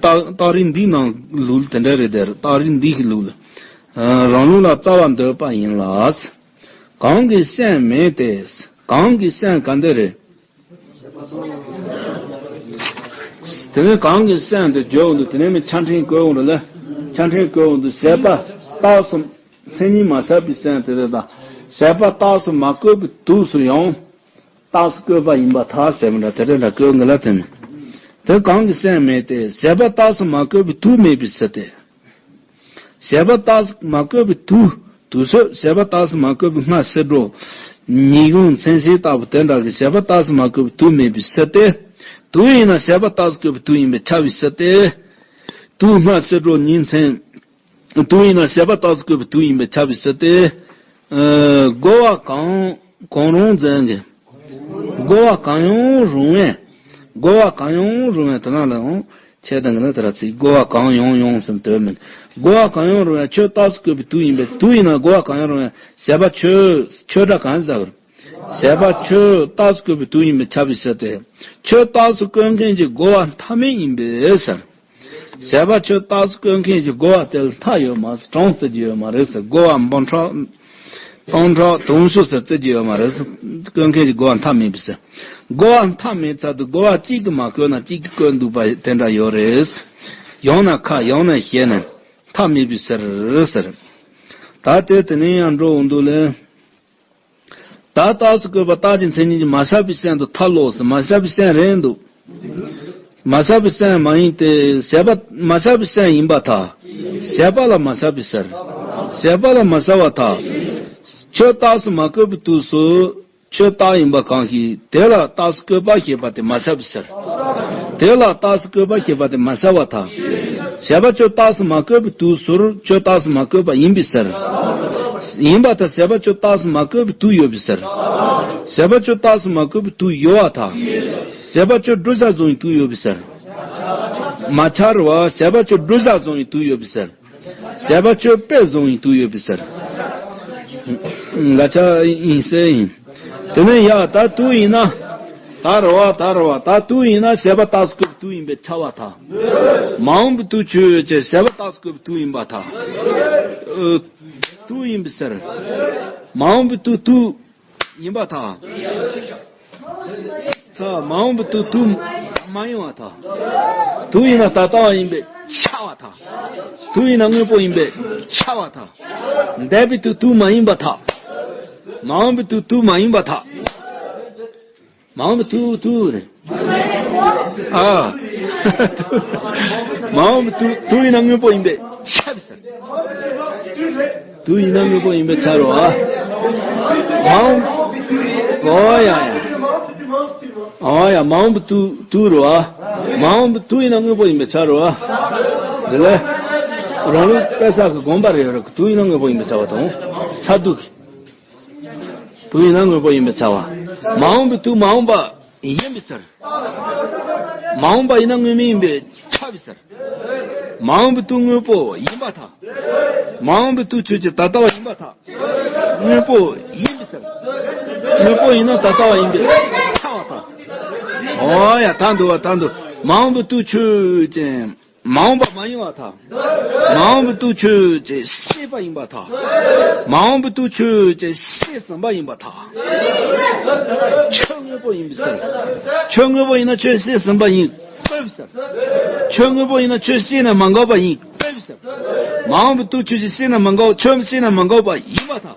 རྟགས་རྟགས་རིགས་འདིའི་ནང་ལུགས་དེ་འདྲ་རེད་དེ། རྟགས་རིགས་འདི་གི་ལུགས་ལ། རང་ལུགས་ལ་རྩ་བ་འདོད་པ་ཡིན་ལ། གང་གི་སེམས་མེད་དེ། གང་གི་སེམས་ག་འདི་རེད། དེ་ནས་གང་གི་སེམས་དེ་བརྗོད་འོང་དུས་དེ་ནས་མི་ཆ་འཕྲིན་བཀོད་འོང་རེད་ལ། ཆ་འཕྲིན་བཀོད་འོང་དུས་བྱས་པ་རྟགས་སུ་མཚན་ཉིད་མ་ཤར་བའི་སེམས་དེ་རེད་ད། བྱས་པ་རྟགས་སུ་མ་བཀོད་པའི་དུས་སུ་ཡང་རྟགས་སུ་བཀོད་པ་ཡིན་པར་ཐལ་ཟེར་མི་འདྲ་དེ་རེད་འདྲ་བཀོད་འགི་ལ་དེ་ནི། དེ་གང་གི་སེམས་མེད་དེ། བྱས་པ་རྟགས་སུ་མ་བཀོད་པའི་དུས་མེད་པའི་ཕྱིར་ཏེ། བྱས་པ་རྟགས་སུ་མ་བཀོད་པའི་དུ། དུ་ཟེར་བྱས་པ་རྟགས་སུ་མ་བཀོད་པའི་སྔ་ཕྱི་དྲོ། ཉིན་གུང་མཚན་གཟའ་ལྟ་བུ་དེ་འདྲ་གི་བྱས་པ་རྟགས་སུ་མ་བཀོད་པའི་དུ་མེད་པའི་ཕྱིར་ཏེ། དུ་ཡིན་ན་བྱས་པ་རྟགས་སུ་བཀོད་པའི་དུ་ཡིན་པས་ཁྱབ་པའི་ཕྱིར་ཏེ། དུ་སྔ་ཕྱི་དྲོ་ཉིན་མཚན། དུ་ཡིན་ན་བྱས་པ་རྟགས་སུ་བཀོད་པའི་དུ་ཡིན་པས་ཁྱབ་པའི་ཕྱིར་ཏེ། ཨ། རྒོལ་བ་གང་གང་རུང་འཛིན་གྱི། རྒོལ་བ་གང་ཡང་རུང་བས། རྒོལ་བ་གང་ཡང་རུང་བས་དེ་ན་ལ་འོང་། ཁྱེད་དང་གི་ན་དེ་ར་ཚིག་རྒོལ་བ་གང་ཡང་ཡང་སེམས་དོན་མིན། རྒོལ་བ་གང་ཡང་རུང་བས་ཆོས་རྟགས་སུ་བཀོད་པའི་དུ་ཡིན་པས། དུ་ཡིན་ན་རྒོལ་བ་གང་ཡང་རུང་བས་བྱས་པ་ཆོས་ཆོས་སྒྲ་གང་ཟག་རུང་། བྱས་པ་ཆོས་རྟགས་སུ་བཀོད་པའི་དུ་ཡིན་པས་ཁྱབ་པའི་ཕྱིར་ཏེ། ཆོས་རྟགས་སུ་བཀོད་མཁན་གྱི་རྒོལ་བ་མཐའ་མེད་ཡིན་པས་ཟེར། བྱས་པ་ཆོས་རྟགས་སུ་བཀོད་མཁན་གྱི་རྒོལ་བ་དེ་ལ་མཐའ་ཡོད་མ་རེད། གྲངས་བརྩི་རྒྱུ་ཡོད་མ་རེད་ཟེར། རྒོལ་བ་འབུམ་ཕྲག་སྟོང་ཕྲག་དུང་ཕྱུར་ཟེར་བརྩི་རྒྱུ་ཡོད་མ་རེད་ཟེར། བཀོད་མཁན་གྱི་རྒོལ་བ་མཐའ་མེད་པའི་ཕྱིར། རྒོལ་བ་མཐའ་མེད་ཚར་དུས་རྒོལ་བ་གཅིག་གིས་མ་བཀོད་ན་གཅིག་གིས་བཀོད་འདུག་པ་དེ་འདྲ་ཡོད་རེད། ཡང་ན་ཁ་ཡང་ན་ཞེ་ན་མཐའ་མེད་པའི་ཕྱིར་ཟེར། ད་དེ་དེ་ནས་ཡང་འགྲོ་འོང་འདུག་ལེ། ད་རྟགས་སུ་བཀོད་པ་རྟགས་ཀྱི་མཚན་ཉིད་ཀྱིས་མ་ཁྱབ་པའི་སེམས་དང་ཐལ་ལོ་ཟེར། མ་ཁྱབ་པའི་སེམས་རེད་འདུག་མ་ཁྱབ་པའི་སེམས་མ་ཡིན་ཏེ། བྱས་པ་མ་ཁྱབ་པའི་སེམས་ཡིན་པར་ཐལ། བྱས་པ་ལ་མ་ཁྱབ་པའི་ཕྱིར། བྱས་པ་ལ་མ་ཁྱབ་པར་ཐལ། ཆོས་རྟགས་སུ་མ་བཀོད་པའི་དུས་སུ། ཆོས་རྟགས་ཡིན་པ་གང་ཞིག་དེ་ལ་རྟགས་སུ་བཀོད་པ་ཞེས་པ་དེ་མ་ཁྱབ་པའི་ཕྱིར། དེ་ལ་རྟགས་སུ་བཀོད་པ་ཞེས་པ་དེ་མ་ཁྱབ་པར་ཐལ། བྱས་པ་ཆོས་རྟགས་སུ་མ་བཀོད་པའི་དུས་སུ་ཆོས་རྟགས་སུ་མ་བཀོད་པ་ཡིན་པའི་ཕྱིར། ཡིན་པར་ཐལ། བྱས་པ་ཆོས་རྟགས་སུ་མ་བཀོད་པའི་དུས་ཡོད་པའི་ཕྱིར། བྱས་པ་ཆོས་རྟགས་སུ་མ་བཀོད་པའི་དུས་ཡོད་པར་ཐལ། བྱས་པ་ཆོས་བསྒྲུབ་བྱ་བཟུང་བའི་དུས་ཡོད་པའི་ཕྱིར། མ་ཁྱབ་རེད་བ། བྱས་པ་ཆོས་བསྒྲུབ་བྱ་བཟུང་བའི་དུས་ཡོད་པའི་ཕྱིར། བྱས་པ་ཆོས་དཔེ་བཟུང་བའི་དུས་ཡོད་པའི་ཕྱིར། འགལ་ཆ་ཡིན་ཟེར་ཡིན། དེ་ནས་ཡ་ད་དུས་ཡིན་ན། ད་རེད་བ། ད་རེད་བ། ད་དུས་ཡིན་ན་བྱས་པ་རྟགས་སུ་བཀོད་པའི་དུས་ཡིན་པས་ཁྱབ་པར་ཐལ། མ་འོངས་པའི་དུས་ཆོས་ཅན་བྱས་པ་རྟགས་སུ་བཀོད་པའི་དུས་ཡིན་པར་ཐལ། ཨ། དུས་ཡིན་པའི་ཕྱིར། མ་འོངས་པའི་དུས་དུས་ཡིན་པར་ཐལ། ས། མ་འོངས་པའི་དུས་དུས་མ་ཡིན་པར་ཐལ། དུས་ཡིན་ན་ད་ལྟ་བ་ཡིན་པས་ཁྱབ་པར་ཐལ། དུས་ཡིན་ན་དངོས་པོ་ཡིན་པས་ཁྱབ་པར་ཐལ། འདས་པའི་དུས་དུས་མ་ཡིན་པར་ཐལ། མ་འོངས་པའི་དུས་དུས་མ་ཡིན་པར་ཐལ། མ་འོངས་པའི་དུས་དུས་རེད། ཨ། མ་འོངས་པའི་དུས་དུས་ཡིན་ན་དངོས་པོ་ཡིན་པས་ཁྱབ་ཟེར། དུས་ཡིན་ན་དངོས་པོ་ཡིན་པས་ཁྱབ་རེད་བ། མ་འོངས། ཨོ་ཡ་ཡ། ཨོ་ཡ། མ་འོངས་པའི་དུས་དུས་རེད་བ། མ་འོངས་པའི་དུས་ཡིན་ན་དངོས་པོ་ཡིན་པས་ཁྱབ་རེད་བ། དེ་ལས། རང་ལུགས་དཔེ་བཞག་གི་དགོངས་པ་རེད་རེད། དུས་ཡིན་ན་དངོས་པོ་ཡིན་པས་ཁྱབ་པ་དང་། ས་དུས་ཀྱི། དུས་ཡིན་ན་དངོས་པོ་ཡིན་པས་ཁྱབ་པ། མ་འོངས་པའི་དུས་མ་འོངས་པ་ཡིན་པའི་ཕྱིར། མ་འོངས་པ་ཡིན་ན་དངོས་མེད་ཡིན་པས་ཁྱབ་པའི་ཕྱིར། མ་འོངས་པའི་དུས་དངོས་པོ་ཡིན་པར་ཐལ། མ་འོངས་པའི་དུས་ཆོས་ཅན་ད་ལྟ་བ་ཡིན་པར་ཐལ། དངོས་པོ་ཡིན་པའི་ཕྱིར། དངོས་པོ་ཡིན་ན་ད་ལྟ་བ་ཡིན་པས་ཁྱབ་པར་ཐལ། ཨོ་ཡ། ད་འདུག་བ། ད་འདུག་མ་འོངས་པའི་དུས་ཆོས་ཅན། མ་འོངས་པ་མ་ཡིན་པར་ཐལ། མ་འོངས་པའི་དུས་ཆོས་ཅན་ཤེས་པ་ཡིན་པར་ཐལ། མ་འོངས་པའི་དུས་ཆོས་ཅན་ཤེས་ཟིན་པ་ཡིན་པར་ཐལ། ཆོས་དངོས་པོ་ཡིན་པའི་ཕྱིར། ཆོས་དངོས་པོ་ཡིན་ན་ཆོས་ཤེས་ཟིན་པ་ཡིན་དགོས་པའི་ཕྱིར། ཆོས་དངོས་པོ་ཡིན་ན་ཆོས་ཤེས་ན་མ་འགགས་པ་ཡིན་དགོས་པའི་ཕྱིར། མ་འོངས་པའི་དུས་ཆོས་ཅན་ཤེས་ན་མ་འགགས། ཆོས་ཤེས་ན་མ་འགགས་པ་ཡིན་པར་ཐལ།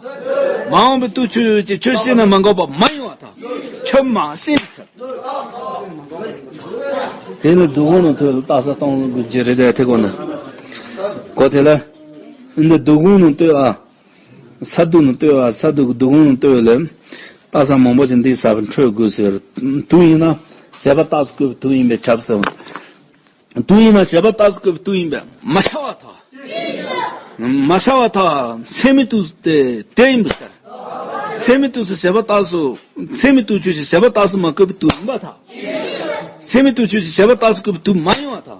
མ་འོངས་པའི་དུས་ཆོས་ཅན་ཆོས་ཤེས་ན་མ་འགགས་པ་མ་ཡིན་པར་ཐལ། ཆོས་མ་ཤེས་པའི་ཕྱིར། དེ་ནི་སྡུག་ཀུན་ནི་ཐོས་ལ་རྟགས་གསལ་གཏོང་དགོས་ཀྱི་རེད་དེ། དེ་གོ་ན། གོ་དེ་ལ། འདི་སྡུག་ཀུན་ནི་ལྟོས་ཨ། ས་སྡུག་ནི་ལྟོས་ཨ། ས་སྡུག་སྡུག་ཀུན་ནི་ལྟོས་ལ། རྟགས་གསལ་མང་པོ་ཅིག་འདི་ས་བ་འཕྲོད་དགོས་ཟེར། དུས་ཡིན་ན་བྱས་པ་རྟགས་སུ་བཀོད་པའི་དུས་ཡིན་པས་ཁྱབ་ཟེར། དུས་ཡིན་ན་བྱས་པ་རྟགས་སུ་བཀོད་པའི་དུས་ཡིན་པས་མ་ཁྱབ་པར་ཐལ། མ་ཁྱབ་པར་ཐལ། ཚད་མའི་དུས་དེ་དེ་ཡིན་པའི་ཕྱིར། ཚད་མའི་དུས་སུ་བྱས་པ་རྟགས་སུ། ཚད་མའི་དུས་ཆོས་ཅན་བྱས་པ་རྟགས་སུ་མ་བཀོད་པའི་དུས་ཡིན་པར་ཐལ། ཚད་མའི་དུས་ཆོས་ཅན་བྱས་པ་རྟགས་སུ་བཀོད་པའི་དུས་མ་ཡིན་པར་ཐལ།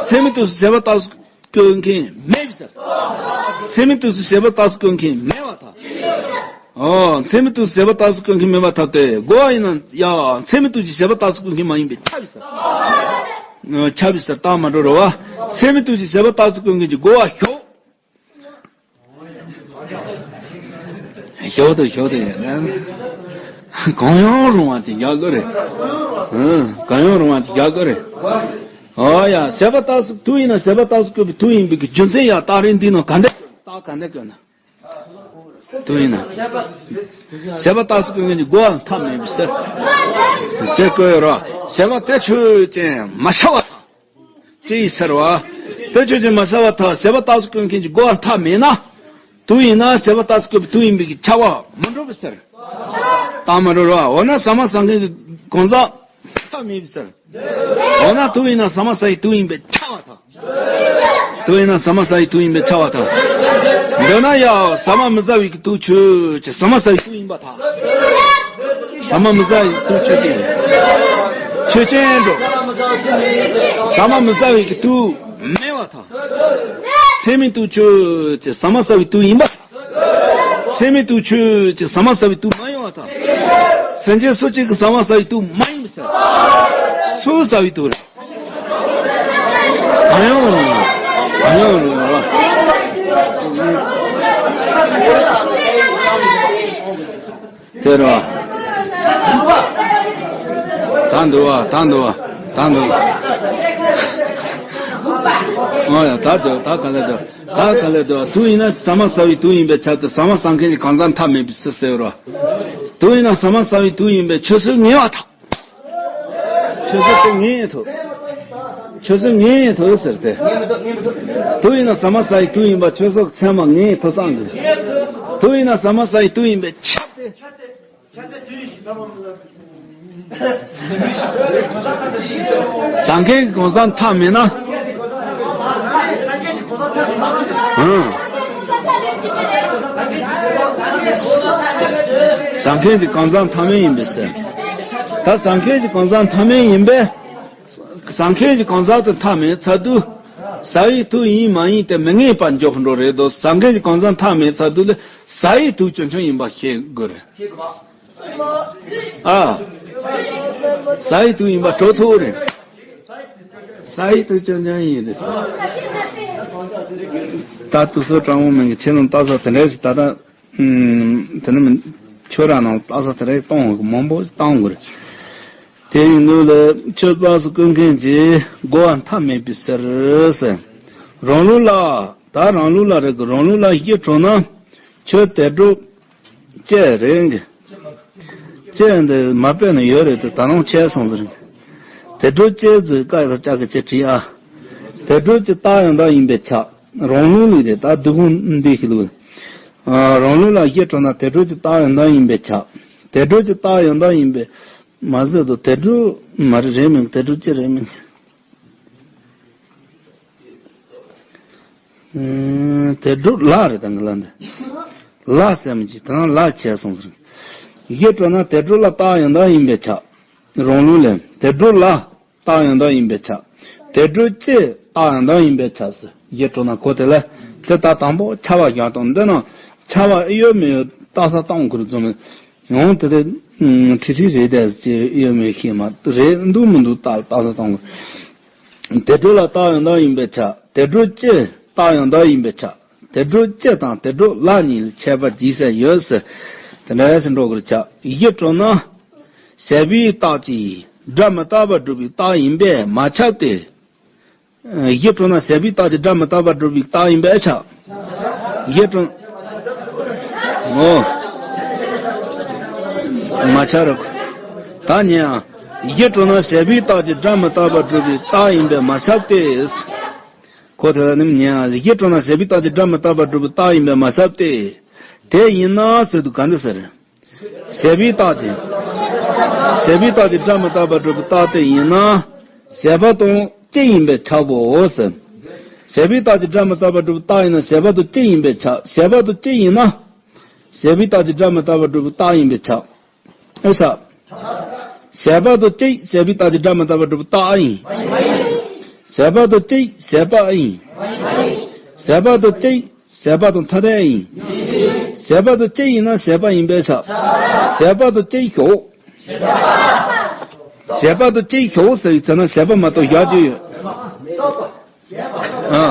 ཚད་མའི་དུས་སུ་བྱས་པ་རྟགས་སུ་བཀོད་མཁན་མེད་པའི་ཕྱིར། ཚད་མའི་དུས་སུ་བྱས་པ་རྟགས་སུ་བཀོད་མཁན་མེད་པར་ཐལ། ཨོ། ཚད་མའི་དུས་སུ་བྱས་པ་རྟགས་སུ་བཀོད་མཁན་མེད་པར་ཐལ་ཏེ། རྒོལ་བ་ཡིན་ན་ཡང་ཚད་མའི་དུས་ཀྱི་བྱས་པ་རྟགས་སུ་བཀོད་མཁན་མ་ཡིན་པས་ཁྱབ་པའི་ཕྱིར། ཁྱབ་པའི་ཕྱིར་རྟགས་མ་གྲུབ་རེད་བ། ཚད་མའི་དུས་ཀྱི་བྱས་པ་རྟགས་སུ་བཀོད་མཁན་གྱི་རྒོལ་བ་ཞོག་ཞོག་ཏུ་ཞོག་ཏུ་ཡིན། གང་ཡང་རུང་བ་ཅིག་རྒྱག་དགོས་རེད། ཨང་། གང་ཡང་རུང་བ་ཅིག་རྒྱག་དགོས་རེད། ཨོ་ཡ། བྱས་པ་རྟགས་སུ། དུས་ཡིན་ན་བྱས་པ་རྟགས་སུ་བཀོད་པའི་དུས་ཡིན་པའི་གི་རྒྱུ་མཚན་ཡང་རྟགས་རིགས་འདི་ནང་ག་འདྲ་བཀོད་ན། རྟགས་ག་འདྲ་བཀོད་ན། དུས་ཡིན་ན། བྱས་པ་རྟགས་སུ་བཀོད་མཁན་གྱི་རྒོལ་བ་མཐའ་མེད་པའི་ཕྱིར། དེ་བཀོད་ཡོད་རེད། བྱས་པ་དེ་ཆོས་ཅན་མ་ཁྱབ་པར་ཐལ། ཅི་ཡིས་ཟེར་བ། དེ་ཆོས་ཅན་མ་བྱ་བ་ཐལ། ཟད་པ་རྟགས་སུ་བཀོད་མཁན་གྱི་རྒོལ་བ་མཐའ་མེད་ན། དུག་ཡིན་ན་ཟད་པ་རྟགས་སུ་བཀོད་པའི་དུག་ཡིན་པའི་གི་ཁྱབ་པ་མི་འགྲོ་བའི་ཕྱིར། རྟགས་མི་འགྲོ་རོ། འོ་ན་ཟ་མ་ཟ་མཁན་གྱི་གང་ཟག་མཐའ་མེད་པའི་ཕྱིར། འོ་ན་དུག་ཡིན་ན་ཟ་མ་ཟ་བའི་དུག་ཡིན་པས་ཁྱབ་པ་དང་། དུག་ཡིན་ན་ཟ་མ་ཟ་བའི་དུག་ཡིན་པས་ཁྱབ་པ་དང་། འདོད་ན་ཡང་ཟ་མ་མི་ཟ་བའི་གི་དུག་ཆོས་ཅན་ཟ་མ་ཟ་བའི་དུག་ཡིན་པར་ཐལ། ཟ་མ་མི་ཟ་བའི་དུག་ཆོས་ཅན། ཆོས་ཅན་འགྲོ། ཟ་མ་མི་ཟ་བའི་གི་དུག་མེད་པར་ཐལ། ཚད་མའི་དུག་ཆོས་ཅན་ཟ་མ་ཟ་བའི་དུག་ཡིན་པར་ཐལ། ཚད་མའི་དུག་ཆོས་ཅན་ཟ་མ་ཟ་བའི་དུག་མ་ཡིན་པར་ཐལ། སེམས་ཅན་སུ་གཅིག་གིས་ཟ་མ་ཟ་བའི་དུག་མ་ཡིན་པའི་ཕྱིར། སུ་ཟ་བའི་དུག་རེད། གང་ཡང་རུང་། གང་ཡང་རུང་། དེ་རེད་བ། ད་འདུག་བ། ད་འདུག་བ། ད་འདུག་བ། ཨོ་ཡ། ད་འདུག་ད་ག་ལེར་འདུག་ད་ག་ལེར་འདུག་དུག་ཡིན་ན་ཟ་མ་ཟ་བའི་དུག་ཡིན་པས་ཁྱབ་སྟེ། ཟ་མ་ཟ་མཁན་གྱི་གང་ཟག་མཐའ་མེད་པའི་ཕྱིར་ཟེར་བ་རེད་བ། དུག་ཡིན་ན་ཟ་མ་ཟ་བའི་དུག་ཡིན་པས་ཁྱོད་སུ་ངེས་པར་ཐལ། ཁྱོད་སོགས་དེ་ངེས་ཐུབ། ཁྱོད་སོགས་ངེས་ཐུབ་ཟེར་ཏེ། དུག་ཡིན་ན་ཟ་མ་ཟ་ཡི་དུག་ཡིན་པ་ཁྱོད་སོགས་ཚད་མ་ངེས་ཐུབ་བསམ་གི། དུག་ཡིན་ན་ཟ་མ་ཟ་ཡི་དུག་ཡིན་པས་ཁྱབ་སྟེ། ཟ་མཁན་གྱི་གང་ཟག་མཐའ་མེད་ན། ཨང་། ཟ་མཁན་གྱི་གང་ཟག་མཐའ་མེད་ཡིན་པས་ཟེར། ད་ཟ་མཁན་གྱི་གང་ཟག་མཐའ་མེད་ཡིན་པས། ཟ་མཁན་གྱི་གང་ཟག་དེ་མཐའ་མེད་ཚར་དུས། ཟ་ཡི་དུག་ཡིན་མ་ཡིན་དེ་མི་ངེས་པར་འཇོག་འགྲོ་རེད་དོ། ཟ་མཁན་གྱི་གང་ཟག་མཐའ་མེད་ཚར་དུས་ལ་ཟ་ཡི་དུག་ཆོས་ཅན་ཡིན་པ་ཤེས་དགོས་རེད། ཨ། ཟ་ཡི་དུག་ཡིན་པ་གྲོ་ཐུག་རེད། ཟ་ཡི་དུག་ཆོས་ཅན་ཡིན་རེད། ད་དུས་ཚོད་གྲང་མོ་མིན་གྱི་ཁྱེད་རང་ལྟ་ས་དེ་འདྲ་ཞིག་ད་ལྟ། ཨུམ། དེ་ནི་མི་ཁྱོད་རང་ནང་ལྟ་ས་དེ་རེད་གཏོང་དགོས་མང་པོ་ཞིག་གཏོང་དགོས་རེད། དེ་ཡིན་དུས་ལ་ཆོས་རྟགས་སུ་བཀོད་མཁན་གྱི་རྒོལ་བ་མཐའ་མེད་པའི་ཕྱིར་ཟེར། རང་ལུགས་ལ། ད་རང་ལུགས་ལ་རེད་གི། རང་ལུགས་ལ་གཞི་གྲུབ་ན་ཁྱོད་དེ་གྲུབ་ཅེས་རེད་གི། ཅེས་འདི་མ་དཔེ་ན་ཡོད་རེད་དེ་ད་རུང་ཆད་སོང་ཟེར་གི། དེ་གྲུབ་ཅེས་ཟེར་ཀ་ཡ་ལ་ལྕགས་ཀྱི་ཅེས་བྲིས་ཨ། དེ་གྲུབ་ཀྱི་རྟགས་ཡང་དག་ཡིན་པས་ཁྱབ། རང་ལུགས་ལ་རེད། ད་སྡུག་ཁུངས་འདི་ཞིག་ལུགས། ཨ། རང་ལུགས་ལ་གཞི་གྲུབ་ན་དེ་གྲུབ་ཀྱི་རྟགས་ཡང་དག་ཡིན་པས་ཁྱབ། དེ་གྲུབ་ཀྱི་རྟགས་ཡང་དག་ཡིན་པས་མ་ཟད་དོ། དེ་གྲུབ་མ་རེད། རེད་མིན། དེ་གྲུབ་ཅི་རེད་མིན། ཨ། དེ་གྲུབ་ལ་རེད། ད་ངི་ལ་འདི་ལ་ཟེར་མི་གཅིག་དེ་རང་ལ་ཆད་སོང་ཟེར། གཞི་གྲུབ་ན་དེ་གྲུབ་ལ་རྟགས་ཡང་དག་ཡིན་པས་ཁྱབ། རང་ལུགས་ལ་དེ་གྲུབ་ལ། རྟགས་ཡང་དག་ཡིན་པས་ཁྱབ། དེ་གྲུབ་ཀྱི་རྟགས་ཡང་དག་ཡིན་པས་ཁྱབ་ཟེར། གཞི་གྲུབ་ན་གོ་དེ་ལ་དེ་ལྟར་དང་པོ་ཁྱབ་པ་བཞག་དང་འདི་ན་ཁྱབ་པ་ཨེ་ཡོད་མེད་ཡོད་རྟགས་གསལ་གཏོང་དགོས་རེད་བཟོ་མེད། ཡང་དེ་དེ་ཁྲིག་ཁྲིག་རེད་དེ་ཅེས་ཨེ་ཡོད་མེད་ཤེས་མ་རེད། འདུག་མི་འདུག་རྟགས་རྟགས་གསལ་གཏོང་དགོས། དེ་གྲུབ་ལ་རྟགས་ཡང་དག་ཡིན་པས་ཁྱབ། དེ་གྲུབ་ཀྱི་རྟགས་ཡང་དག་ཡིན་པས་ཁྱབ། དེ་གྲུབ་ཀྱི་དང་དེ་གྲུབ་ལ་གཉིས་ལ་ཁྱད་པར་འབྱེད་ས་ཡོད་ཟེར། དེ་འདྲ་ཞིག་འགྲོ་དགོས་རེད་ཁྱབ། གཞི་གྲུབ་ན། ཟད་པའི་རྟགས་ཀྱིས་སྒྲ་མི་རྟག་པར་སྒྲུབ་པའི་རྟགས་ཡིན་པས་མ་ཁྱབ་སྟེ། གཞི་གྲུབ་ན་ཟད་པའི་རྟགས་ཀྱིས་སྒྲ་མི་རྟག་པར་སྒྲུབ་པའི་རྟགས་ཡིན་པས་ཁྱབ། གཞི་གྲུབ། ངོ་། མ་ཁྱབ་རེད། ད་ཉན་ཨ། གཞི་གྲུབ་ན་ཟད་པའི་རྟགས་ཀྱིས་སྒྲ་མི་རྟག་པར་སྒྲུབ་པའི་རྟགས་ཡིན་པས་མ་ཁྱབ་སྟེ། གོ་དེ་ལ་ནི་ཉན་ཨ། གཞི་གྲུབ་ན་ཟད་པའི་རྟགས་ཀྱིས་སྒྲ་མི་རྟག་པར་སྒྲུབ་པའི་རྟགས་ཡིན་པས་མ་ཁྱབ་སྟེ། དེ་ཡིན་ན་ཟེར་དུས་ག་འདྲ་ཟེར། ཟད་པའི་རྟགས་ཀྱིས། ཟད་པའི་རྟགས་ཀྱིས་སྒྲ་མི་རྟག་པར་སྒྲུབ་པའི་རྟགས་དེ་ཡིན་ན། ཟད་པ་དང་གཅིག་ཡིན་པས་ཁྱབ་བོ་ཟེར། ཟད་པའི་རྟགས་ཀྱིས་སྒྲ་མི་རྟག་པར་སྒྲུབ་པའི་རྟགས་ཡིན་ན་ཟད་པ་དང་གཅིག་ཡིན་པས་ཁྱབ། ཟད་པ་དང་གཅིག་ཡིན་ན། ཟད་པའི་རྟགས་ཀྱིས་སྒྲ་མི་རྟག་པར་སྒྲུབ་པའི་རྟགས་ཡིན་པས་ཁྱབ། ཨེ་ས། ཟད་པ་དང་གཅིག་ཟད་པའི་རྟགས་ཀྱིས་སྒྲ་མི་རྟག་པར་སྒྲུབ་པའི་རྟགས་ཨ་ཡིན། ཟད་པ་དང་གཅིག་ཟད་པ་ཨ་ཡིན། ཟད་པ་དང་གཅིག་ཟད་པ་དང་ཐ་དད་ཨ་ཡིན། ཟད་པ་དང་གཅིག་ཡིན་ན་ཟད་པ་ཡིན་པས་ཁྱབ། ཟད་པ་དང་གཅིག་ཞོག་ཟད་པ་དང་གཅིག་ཞོག་ཟེར་བའི་ཚེ་ན་ཟད་པ་མ་གཏོགས་གཞག་རྒྱུ་ཡོད། ཨ།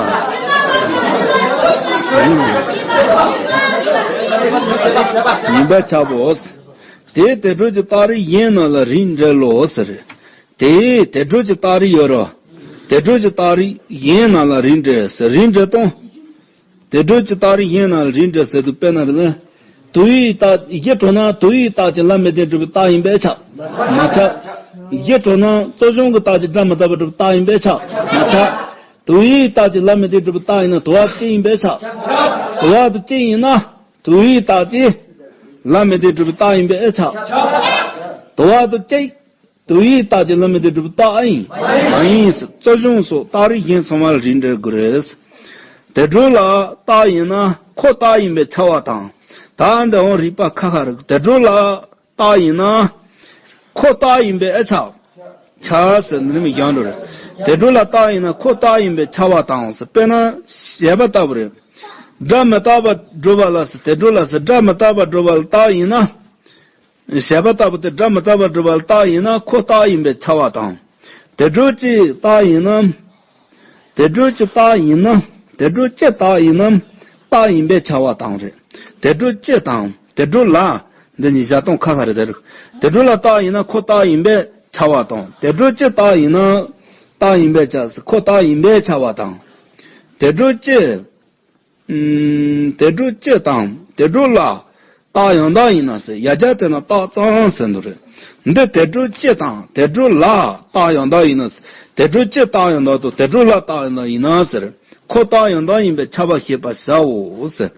ཡིན་པས་ཁྱབ་བོ། དེས་དེ་སྒྲུབ་ཀྱི་རྟགས་རིགས་གཞན་རྣམས་ལ་རིགས་འགྲེ་ལོ་ཟེར། དེས་དེ་སྒྲུབ་ཀྱི་རྟགས་རིགས་ཡོད་རོ། དེ་སྒྲུབ་ཀྱི་རྟགས་རིགས་གཞན་རྣམས་ལ་རིགས་འགྲེ་ཟེར། རིགས་འགྲེ་དང་། དེ་སྒྲུབ་ཀྱི་རྟགས་རིགས་གཞན་རྣམས་ལ་རིགས་འགྲེ་ཟེར་དུས་དཔེར་ན་རེད་ན། དུག་ཡུག་རྟགས། གཞི་གྲུབ་ན་དུག་ཡུག་རྟགས་ཀྱིས་ལ་མི་ལྡན་སྒྲུབ་པའི་རྟགས་ཡིན་པས་ཁྱབ། མ་ཁྱབ། གཞི་གྲུབ་ན་རྩུབ་སྦྱོང་གི་རྟགས་ཀྱིས་སྒྲ་མི་རྟག་པར་སྒྲུབ་པའི་རྟགས་ཡིན་པས་ཁྱབ། མ་ཁྱབ། དུ་བའི་རྟགས་ཀྱིས་ལ་མི་ལྡན་གྲུབ་པའི་རྟགས་ཡིན་ན་དུ་བ་གཅིག་ཡིན་པས་ཁྱབ། དུ་བ་དང་གཅིག་ཡིན་ན་དུ་བའི་རྟགས་ཀྱིས་ལ་མི་ལྡན་གྲུབ་པའི་རྟགས་ཡིན་པས་ཁྱབ། དུ་བ་དང་གཅིག་དུ་བའི་རྟགས་ཀྱིས་ལ་མི་ལྡན་གྲུབ་པའི་རྟགས་ཨེ་ཡིན། མ་ཡིན་ཟེར། རྩོད་གཞུང་སོགས་རྟགས་རིགས་གཞན་ཚང་མ་ལ་རིགས་འགྲེ་དགོས་རེད། དེ་འགྲོ་ལ་རྟགས་ཡིན་ན་ཁོ་རྟགས་ཡིན་པས་ཁྱབ་པ་དང་། ད་འདི་འོང་རིགས་པ་ཁ་ཁ་རེད། དེ་འགྲོ་ལ་རྟགས་ཡིན་ན་ཁོ་རྟགས་ཡིན་པས་ཨེ་ཁྱབ། ཁྱབ་ཟེར་འདི་ནི་མི་འགྱང་འགྲོ་རེད། དེ་འགྲོ་ལ་རྟགས་ཡིན་ན་ཁོ་རྟགས་ཡིན་པས་ཁྱབ་པ་དང་ཟེར། དཔེར་ན་བྱས་པ་ལྟ་བུ་རེད། སྒྲ་མི་རྟག་པར་སྒྲུབ་པ་ལ་ཟེར། དེ་འགྲོ་ལ་ཟེར། སྒྲ་མི་རྟག་པར་སྒྲུབ་པ་ལ་རྟགས་ཡིན་ན། བྱས་པ་ལྟ་བུ་སྟེ། སྒྲ་མི་རྟག་པར་སྒྲུབ་པ་ལ་རྟགས་ཡིན་ན་ཁོ་རྟགས་ཡིན་པས་ཁྱབ་པ་དང་། དེ་འགྲོ་གཅིག་རྟགས་ཡིན་ན། དེ་འགྲོ་གཅིག་རྟགས་ཡིན་ན། དེ་འགྲོ་གཅིག་རྟགས་ཡིན་ན་རྟགས་ཡིན་པས་ཁྱབ་པ་དང་རེད། དེ་འགྲོ་གཅིག་དང་དེ་འགྲོ་ལ། འདི་གཉིས་བཞག་སྟངས་ཁ་ཁ་རེད་དེ། དེ་འགྲོ་ལ་རྟགས་ཡིན་ན་ཁོ་རྟགས་ཡིན་པས་ཁྱབ་པ་དང་། དེ་འགྲོ་གཅིག་རྟགས་ཡིན་ན་རྟགས་ཡིན་པས་ཁྱབ། ཁོ་རྟགས་ཡིན་པས་ཁྱབ་པ་དང་། དེ་འགྲོ་གཅིག་ཨུམ། དེ་འགྲོ་གཅིག་དང་དེ་འགྲོ་ལ་རྟགས་ཡང་དག་ཡིན་ན་ཟེར། ཡ་གྱལ་དེ་ན་རྟགས་ཙམ་ཟེར་འདུག་རེད། འདི་དེ་འགྲོ་གཅིག་དང་དེ་འགྲོ་ལ་རྟགས་ཡང་དག་ཡིན་ན་ཟེར། དེ་འགྲོ་གཅིག་རྟགས་ཡང་དག་དང་དེ་འགྲོ་ལ་རྟགས་ཡང་དག་ཡིན་ན་ཟེར། ཁོ་རྟགས་ཡང་དག་ཡིན་པས་ཁྱབ་པ་ཞེས་པར་བྱའོ་ཟེར།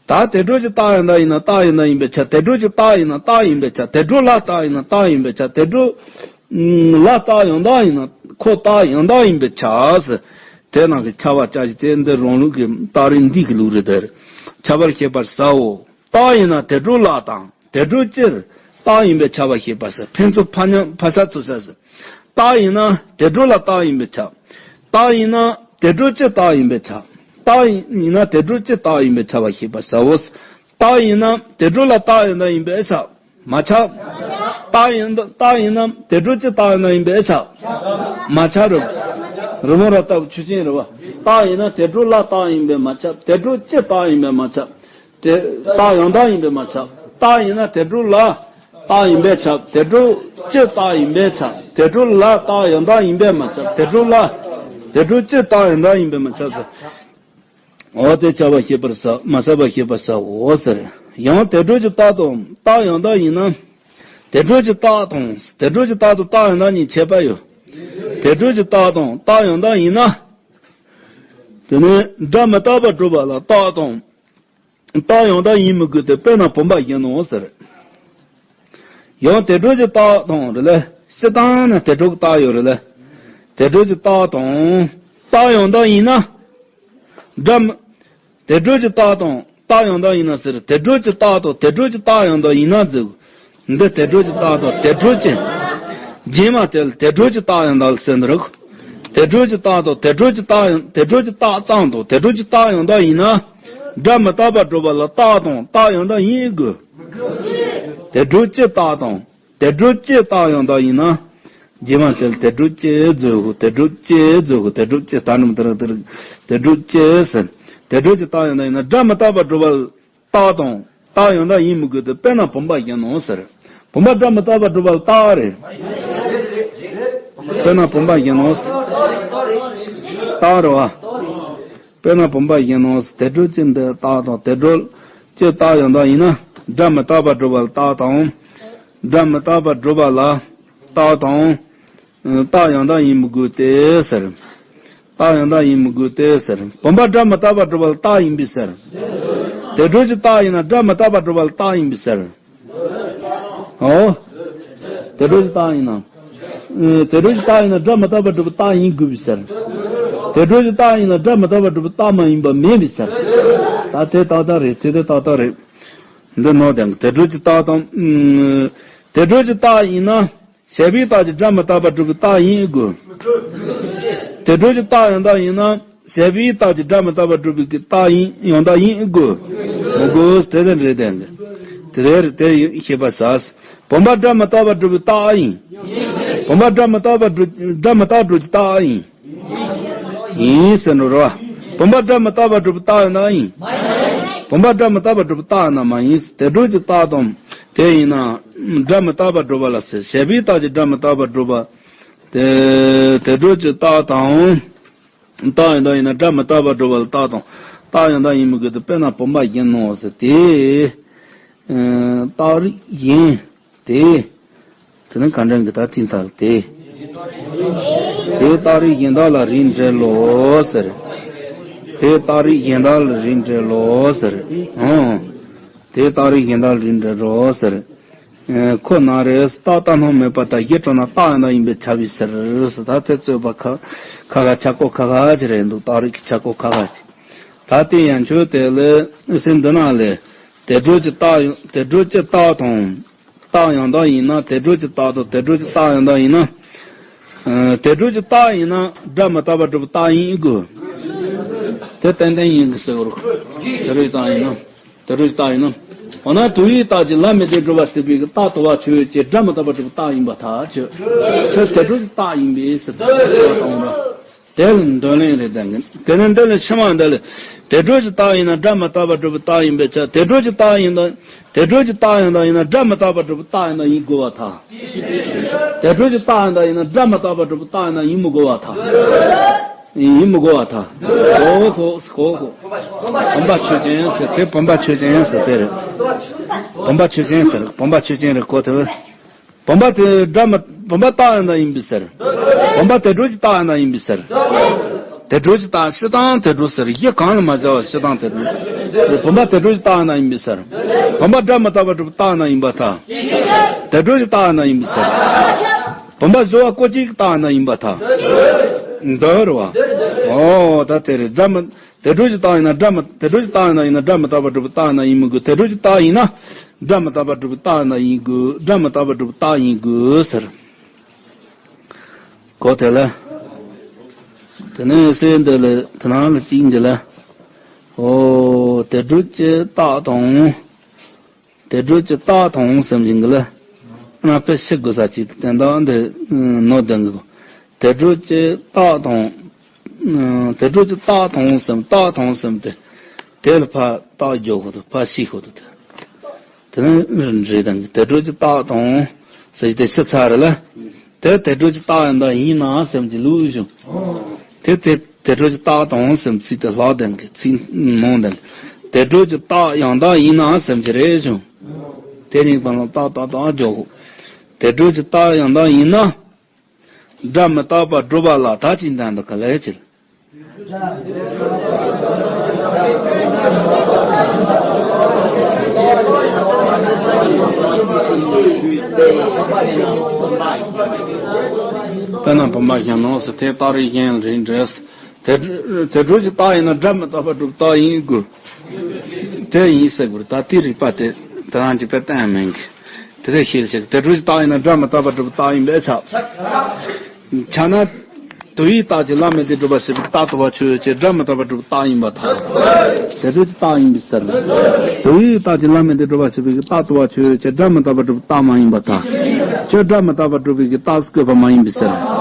ད་དེ་འགྲོ་གཅིག་རྟགས་ཡང་དག་ཡིན་ན་རྟགས་ཡང་དག་ཡིན་པས་ཁྱབ། དེ་འགྲོ་གཅིག་རྟགས་ཡིན་ན་རྟགས་ཡིན་པས་ཁྱབ། དེ་འགྲོ་ལ་རྟགས་ཡིན་ན་རྟགས་ཡིན་པས་ཁྱབ། དེ་འགྲོ་ལ་རྟགས་ཡང་དག་ཡིན་ན་ཁོ་རྟགས་ཡང་དག་ཡིན་པས་ཁྱབ་ཟེར། དེ་ནང་གི་ཁྱབ་པ་ཅག་ཅིག་དེ་འདི་རང་ལུགས་ཀྱི་རྟགས་རིགས་འདི་གི་ལུགས་རེད་དེ། ཁྱབ་པར་ཤེས་པར་བྱའོ། རྟགས་ཡིན་ན་དེ་འགྲོ་ལ་དང་དེ་འགྲོ་གཅིག་རྟགས་ཡིན་པས་ཁྱབ་པར་ཤེས་པར་བྱ། ཕན་ཚུན་ཕ་མཉམ་ཕ་ས་ཚུ་ས་ཟེར། རྟགས་ཡིན་ན་དེ་འགྲོ་ལ་རྟགས་ཡིན་པས་ཁྱབ། རྟགས་ཡིན་ན་དེ་འགྲོ་གཅིག་རྟགས་ཡིན་པས་ཁྱབ། རྟགས་ཡིན་ན་དེ་འགྲོ་གཅིག་རྟགས་ཡིན་པས་ཁྱབ་པར་ཤེས་པར་བྱའོ། རྟགས་ཡིན་ན་དེ་འགྲོ་ལ་རྟགས་ཡང་དག་ཡིན་པས་ཁྱབ། མ་ཁྱབ། རྟགས་ཡིན་རྟགས་ཡིན་ན་དེ་འགྲོ་གཅིག་རྟགས་ཡང་དག་ཡིན་པས་ཁྱབ། མ་ཁྱབ་རེད། རི་མོ་ར་ལྟ་བུ་ཆུ་ཆེན་རེད་བ། རྟགས་ཡིན་ན་དེ་འགྲོ་ལ་རྟགས་ཡིན་པས་མ་ཁྱབ། དེ་འགྲོ་གཅིག་རྟགས་ཡིན་པས་མ་ཁྱབ། དེ་རྟགས་ཡང་དག་ཡིན་པས་མ་ཁྱབ། རྟགས་ཡིན་ན་དེ་འགྲོ་ལ་རྟགས་ཡིན་པས་ཁྱབ། དེ་འགྲོ་གཅིག་རྟགས་ཡིན་པས་ཁྱབ། དེ་འགྲོ་ལ་རྟགས་ཡང་དག་ཡིན་པས་མ་ཁྱབ། དེ་འགྲོ་ལ་དེ་འགྲོ་གཅིག་རྟགས་ཡང་དག་ཡིན་པས་མ་ཁྱབ་ཟེར། འོ་དེ་ཁྱབ་པར་ཤེས་པར་བྱ། མ་ཁྱབ་པར་ཤེས་པར་བྱའོ་ཟེར། ཡང་དེ་འགྲོ་གི་རྟགས་དང་རྟགས་ཡང་དག་ཡིན་ན། དེ་འགྲོ་གི་རྟགས་དང་དེ་འགྲོ་གི་རྟགས་དང་རྟགས་ཡང་དག་གཉིས་ཁྱད་པར་ཡོད། དེ་འགྲོ་གི་རྟགས་དང་རྟགས་ཡང་དག་ཡིན་ན། དེ་ནས་སྒྲ་མི་རྟག་པར་སྒྲུབ་པ་ལ་རྟགས་དང་རྟགས་ཡང་དག་ཡིན་མི་དགོས་ཏེ། དཔེར་ན་བུམ་པ་བཞིན་ནོ་ཟེར། ཡང་དེ་འགྲོ་གི་རྟགས་དང་རེད་ལ། སྤྱིར་བཏང་ན་དེ་འགྲོ་གི་རྟགས་ཡོད་རེད་ལ། དེ་འགྲོ་གི་རྟགས་དང་རྟགས་ཡང་དག་ཡིན་ན། སྒྲ་མི། དེ་འགྲོ་གི་རྟགས་དང་རྟགས་ཡང་དག་ཡིན་ན་ཟེར། དེ་འགྲོ་གི་རྟགས་དང་དེ་འགྲོ་གི་རྟགས་ཡང་དག་ཡིན་ན་ཟེར། འདི་དེ་འགྲོ་གི་རྟགས་དང་དེ་འགྲོ་གི། རྗེས་མ་དེ་ལ་དེ་འགྲོ་གི་རྟགས་ཡང་དག་ལ་ཟེར་འདི་རེད། དེ་འགྲོ་གི་རྟགས་དང་དེ་འགྲོ་གི་རྟགས་ཡང་དེ་འགྲོ་གི་རྟགས་ཙམ་དང་དེ་འགྲོ་གི་རྟགས་ཡང་དག་ཡིན་ན། སྒྲ་མི་རྟག་པར་སྒྲུབ་པ་ལ་རྟགས་དང་རྟགས་ཡང་དག་ཡིན་དགོས། དེ་འགྲོ་གི་རྟགས་དང་། དེ་འགྲོ་གི་རྟགས་ཡང་དག་ཡིན་ན། རྗེས་མ་དེ་ལ་དེ་འགྲོ་གི་རྫོགས་དགོས། དེ་འགྲོ་གི་རྫོགས་དགོས། དེ་འགྲོ་གི་ད་ནི་མི་དེ་ར་དེ་ར་དེ་འགྲོ་གི་ཟེར། དེ་འགྲོ་གི་རྟགས་ཡང་དག་ཡིན་ན་སྒྲ་མི་རྟག་པར་སྒྲུབ་པ་ལ་རྟགས་དང་རྟགས་ཡང་དག་ཡིན་མི་དགོས་ཏེ། དཔེར་ན་བུམ་པ་བཞིན་ནོ་ཟེར། བུམ་པ་སྒྲ་མི་རྟག་པར་སྒྲུབ་པ་ལ་རྟགས་རེད། དཔེར་ན་བུམ་པ་བཞིན་ནོ་ཟེར། རྟགས་རེད་བ། དཔེར་ན་བུམ་པ་བཞིན་ནོ། དེ་འགྲོ་གི་འདི་རྟགས་དང་དེ་འགྲོ་གི་རྟགས་ཡང་དག་ཡིན་ན། སྒྲ་མི་རྟག་པར་སྒྲུབ་པ་ལ་རྟགས་དང་། སྒྲ་མི་རྟག་པར་སྒྲུབ་པ་ལ་རྟགས་དང་། རྟགས་ཡང་དག་ཡིན་མི་དགོས་ཏེ་ཟེར། རྟགས་ཡང་དག་ཡིན་མི་དགོས་ཏེ་ཟེར། བུམ་པ་སྒྲ་མི་རྟག་པར་སྒྲུབ་པ་ལ་རྟགས་ཡིན་པས་ཟེར། དེ་འགྲོ་གི་རྟགས་ཡིན་ན་སྒྲ་མི་རྟག་པར་སྒྲུབ་པ་ལ་རྟགས་ཡིན་པས་ཟེར། ཨོ། དེ་འགྲོ་གི་རྟགས་ཡིན་ན། ཨེ། དེ་འགྲོ་གི་རྟགས་ཡིན་ན་སྒྲ་མི་རྟག་པར་སྒྲུབ་པའི་རྟགས་ཡིན་དགོས་པས་ཟེར། དེ་འགྲོ་གི་རྟགས་ཡིན་ན་སྒྲ་མི་རྟག་པར་སྒྲུབ་པའི་རྟགས་མ་ཡིན་པ་མེད་པས་ཟེར། ད་དེ་ཏག་ཏག་རེད། དེ་དེ་ཏག་ཏག་རེད། འདི་ནོར་དང་དེ་འགྲོ་གི་རྟགས་དང་། ཨེ། དེ་འགྲོ་གི་རྟགས་ཡིན་ན་བྱས་པའི་རྟགས་ཀྱིས་སྒྲ་མི་རྟག་པར་སྒྲུབ་པའི་རྟགས་ཡིན་དགོས། དེ་འགྲོ་གི་རྟགས་ཡང་དག་ཡིན་ན། བྱས་པའི་རྟགས་ཀྱིས་སྒྲ་མི་རྟག་པར་སྒྲུབ་པའི་རྟགས་ཡིན་ཡང་དག་ཡིན་དགོས། མི་དགོས། དེ་ལྟར་རེད་དེ། དེ་ལྟར་དེ་ཡིན་ཤེས་པར་བྱ། བུམ་པ་སྒྲ་མི་རྟག་པར་སྒྲུབ་པའི་རྟགས་ཡིན། བུམ་པ་སྒྲ་མི་རྟག་པར་སྒྲུབ། སྒྲ་མི་རྟག་སྒྲུབ་ཀྱི་རྟགས་ཡིན། ཡིན་ཟེར་ནོ་རེད་བ། བུམ་པ་སྒྲ་མི་རྟག་པར་སྒྲུབ་པའི་རྟགས་ཡང་དག་ཡིན། བུམ་པ་སྒྲ་མི་རྟག་པར་སྒྲུབ་པའི་རྟགས་ཡང་དག་མ་ཡིན། དེ་འགྲོ་གི་རྟགས་དང་། དེ་ཡིན་ན། སྒྲ་མི་རྟག་པར་སྒྲུབ་པ་ལ་ཟེར། བྱས་པའི་རྟགས་ཀྱིས་སྒྲ་མི་རྟག་པར་སྒྲུབ་པ། དེ་དེ་འགྲོ་གི་རྟགས་དང་། རྟགས་ཡང་དག་ཡིན་ན་སྒྲ་མི་རྟག་པར་སྒྲུབ་པ་ལ་རྟགས་དང་། རྟགས་ཡང་དག་ཡིན་མི་དགོས་ཏེ། དཔེར་ན་བུམ་པ་བཞིན་ནོ་ཟེར་ཏེ། ཨ། རྟགས་རིགས་གཞན་ཏེ། དེ་ནི་ག་འདྲ་གི་ད་ཐིན་ཐལ་ཏེ། དེ་རྟགས་རིགས་གཞན་དག་ལ་རིགས་འགྲེ་ལོ་ཟེར། དེ་རྟགས་རིགས་གཞན་དག་ལ་རིགས་འགྲེ་ལོ་ཟེར། ཨང་། དེ་རྟགས་རིགས་གཞན་དག་ལ་རིགས་འགྲེ་ལོ་ཟེར། ཁོ་ན་རེ་རྟགས་ལྟ་སྣང་མེད་པ་དང་གཞི་གྲུབ་ན་རྟགས་ཡང་དག་ཡིན་པས་ཁྱབ་པའི་ཕྱིར་ཟེར། ད་དེ་རྩོད་པ་ཁ་ཁ་ཁ་ཆ་ཀོ་ཁ་ཁ་ཅི་རེད་འདུག་རྟགས་རིགས་ཀྱི་ཆ་ཀོ་ཁ་ཁ་ཅི། ད་དེ་ཡན་ཆོད་དེ་ལས་སེམས་འདི་ན་ལས་དེ་སྒྲུབ་ཀྱི་རྟགས་དེ་སྒྲུབ་ཀྱི་རྟགས་དང་རྟགས་ཡང་དག་ཡིན་ན། དེ་སྒྲུབ་ཀྱི་རྟགས་དང་དེ་སྒྲུབ་ཀྱི་རྟགས་ཡང་དག་ཡིན་ན། དེ་སྒྲུབ་ཀྱི་རྟགས་ཡིན་ན་སྒྲ་མི་རྟག་པ་སྒྲུབ་པའི་རྟགས་ཡིན་དགོས། དེ་ཏན་ཏན་ཡིན་དགོས་ཟེར་བ་རེད། དེ་སྒྲུབ་ཀྱི་རྟགས་ཡིན་ན། དེ་སྒྲུབ་ཀྱི་རྟགས་ཡིན་ན། འོ་ན་དུ་བའི་རྟགས་ཀྱིས་ལ་མི་ལྡན་སྒྲུབ་པ་སྲིད་པའི་རྟགས་དུ་བ་ཆོས་ཅན་སྒྲ་མི་རྟག་པ་སྒྲུབ་པའི་རྟགས་ཡིན་པར་ཐལ། ཆོས་དེ་དེ་སྒྲུབ་ཀྱི་རྟགས་ཡིན་པས་ཟེར་ཏེ་དེ་ལ་འདོད་ལན་རེ་གདན་གི། དེ་ནས་འདི་ལས་ཕྱི་མ་འདི་ལས་དེ་སྒྲུབ་ཀྱི་རྟགས་ཡིན་ན་སྒྲ་མི་རྟག་པ་སྒྲུབ་པའི་རྟགས་ཡིན་པས་ཁྱབ། དེ་སྒྲུབ་ཀྱི་རྟགས་ཡིན་ན་དེ་སྒྲུབ་ཀྱི་རྟགས་ཡང་དག་ཡིན་ན་སྒྲ་མི་རྟག་པ་སྒྲུབ་པའི་རྟགས་ཡང་དག་ཡིན་དགོས་པར་ཐལ། དེ་སྒྲུབ་ཀྱི་རྟགས་ཡང་དག་ཡིན་ན་སྒྲ་མི་རྟག་པ་སྒྲུབ་པའི་རྟགས་ཡང་དག་ཡིན་མི་དགོས་པར་ཐལ། ཡིན་མི་དགོས་པར་ཐལ། ཧོ་ཧོ་ཧོ་ཧོ། བུམ་པ་ཆོས་ཅན་ཟེར་དེ་བུམ་པ་ཆོས་ཅན་ཟེར་དེ་རེད། བུམ་པ་ཆོས་ཅན་ཟེར་བུམ་པ་ཆོས་ཅན་རེད་གོ་དེ། བུམ་པ་དེ་སྒྲ་མི་བུམ་པ་རྟགས་ཡང་དག་ཡིན་པའི་ཕྱིར། བུམ་པ་དེ་སྒྲུབ་ཀྱི་རྟགས་ཡང་དག་ཡིན་པའི་ཕྱིར། དེ་སྒྲུབ་ཀྱི་རྟགས་སྤྱི་དང་དེ་སྒྲུབ་ཟེར་གཞི་གང་ལ་མ་བྱ་བ་སྤྱི་དང་དེ་སྒྲུབ། བུམ་པ་དེ་སྒྲུབ་ཀྱི་རྟགས་ཡང་དག་ཡིན་པའི་ཕྱིར། བུམ་པ་སྒྲ་མི་རྟག་པ་སྒྲུབ་པའི་རྟགས་ཡང་དག་ཡིན་པར་ཐལ། དེ་སྒྲུབ་ཀྱི་རྟགས་ཡང་དག་ཡིན་པའི་ཕྱིར། བུམ་པ་གཞོལ་བ་ཀོ་ཅི་གི་རྟགས་ཡང་དག་ཡིན་པར་ཐལ། འདོད་རེད་བ། ཨོ་ད་དེ་རེད་སྒྲ་མི། དེ་སྒྲུབ་ཀྱི་རྟགས་ཡིན་ན་སྒྲ་མི། དེ་སྒྲུབ་ཀྱི་རྟགས་ཡིན་ན་ཡིན་ན་སྒྲ་མི་རྟག་པ་སྒྲུབ་པའི་རྟགས་ཡང་དག་ཡིན་མི་དགོས། དེ་སྒྲུབ་ཀྱི་རྟགས་ཡིན་ན་སྒྲ་མི་རྟག་པ་སྒྲུབ་པའི་རྟགས་ཡང་དག་ཡིན་དགོས། སྒྲ་མི་རྟག་པ་སྒྲུབ་པའི་རྟགས་ཡིན་དགོས་ཟེར། གོ་དེ་ལ། དེ་ནས་སེ་འདི་ལ་དེ་ནང་ལ་གཅིག་འདི་ལ། ཨོ། དེ་སྒྲུབ་ཀྱི་རྟགས་དང་། དེ་སྒྲུབ་ཀྱི་རྟགས་དང་སེམས་ཀྱི་འགུལ་ལ། ང་དཔེ་ཤེས་དགོས་ས་ཅིག་དེ་འདྲ་འདི་ནོར་ལྡན་གི། དེ་སྒྲུབ་ཀྱི་རྟགས་དང་། དེ་སྒྲུབ་ཀྱི་རྟགས་དང་སེམས་རྟགས་དང་སེམས་དེ། དེ་ལ་ཕར་རྟགས་འཇོག་དགོས་འདུག་ཕར་ཤེས་དགོས་འདུག་དེ་ནི་རེད་དང་དེ་སྒྲུབ་ཀྱི་རྟགས་དང་ཟེར་དེ་ཤི་ཚར་རེད་ལ། དེ་དེ་སྒྲུབ་ཀྱི་རྟགས་ཡང་དག་ཡིན་ན་སེམས་ཀྱི་ལུགས་བྱུང་། དེ་དེ་དེ་སྒྲུབ་ཀྱི་རྟགས་དང་སེམས་ཚིག་དེ་ལྷག་ལྡན་གྱི་ཚིག་མང་ལྡན་གྱི། དེ་སྒྲུབ་ཀྱི་རྟགས་ཡང་དག་ཡིན་ན་སེམས་ཀྱི་རེད་བྱུང་། དེ་གཉིས་པ་ལ་ཏག་ཏག་ཏག་འཇོག་དགོས། དེ་སྒྲུབ་ཀྱི་རྟགས་ཡང་དག་ཡིན་ན། སྒྲ་མི་རྟག་པ་སྒྲུབ་པ་ལ་ད་ཅི་འདྲ་འདུག་ག་ལས་ཕྱིར། དཔེར་ན་བུམ་པ་བཞིན་ནོ་ཟེར་དེ་རྟགས་རིགས་གཞན་རིགས་འགྲེ། དེ་དེ་སྒྲུབ་ཀྱི་རྟགས་ཡིན་ན་སྒྲ་མི་རྟག་པ་སྒྲུབ་རྟགས་ཡིན་དགོས། དེ་ཡིན་ཟེར་དགོས་ད་དེའི་རིགས་པ་དེ་དེ་རང་གི་དཔེ་བསྟན་མིན་གི། དེ་དེ་ཤེས་ཤིག་དེ་སྒྲུབ་ཀྱི་རྟགས་ཡིན་ན་སྒྲ་མི་རྟག་པ་སྒྲུབ་རྟགས་ཡིན་པས་ཁྱབ། ཁྱབ་ན། དུ་བའི་རྟགས་ཀྱིས་ལ་མི་ལྡན་སྒྲུབ་པ་བྱེད་པའི་རྟགས་དུ་བ་ཆོས་ཅན་སྒྲ་མི་རྟག་པ་སྒྲུབ་རྟགས་ཡིན་པར་ཐལ། དེ་སྒྲུབ་ཀྱི་རྟགས་ཡིན་པའི་ཕྱིར། དུ་བའི་རྟགས་ཀྱིས་ལ་མི་ལྡན་སྒྲུབ་པ་བྱེད་པའི་རྟགས་དུ་བ་ཆོས་ཅན་སྒྲ་མི་རྟག་པ་སྒྲུབ་རྟགས་མ་ཡིན་པར་ཐལ། ཁྱོད་སྒྲ་མི་རྟག་པ་སྒྲུབ་པའི་རྟགས་སུ་བཀོད་པ་མ་ཡིན་པའི་ཕྱིར།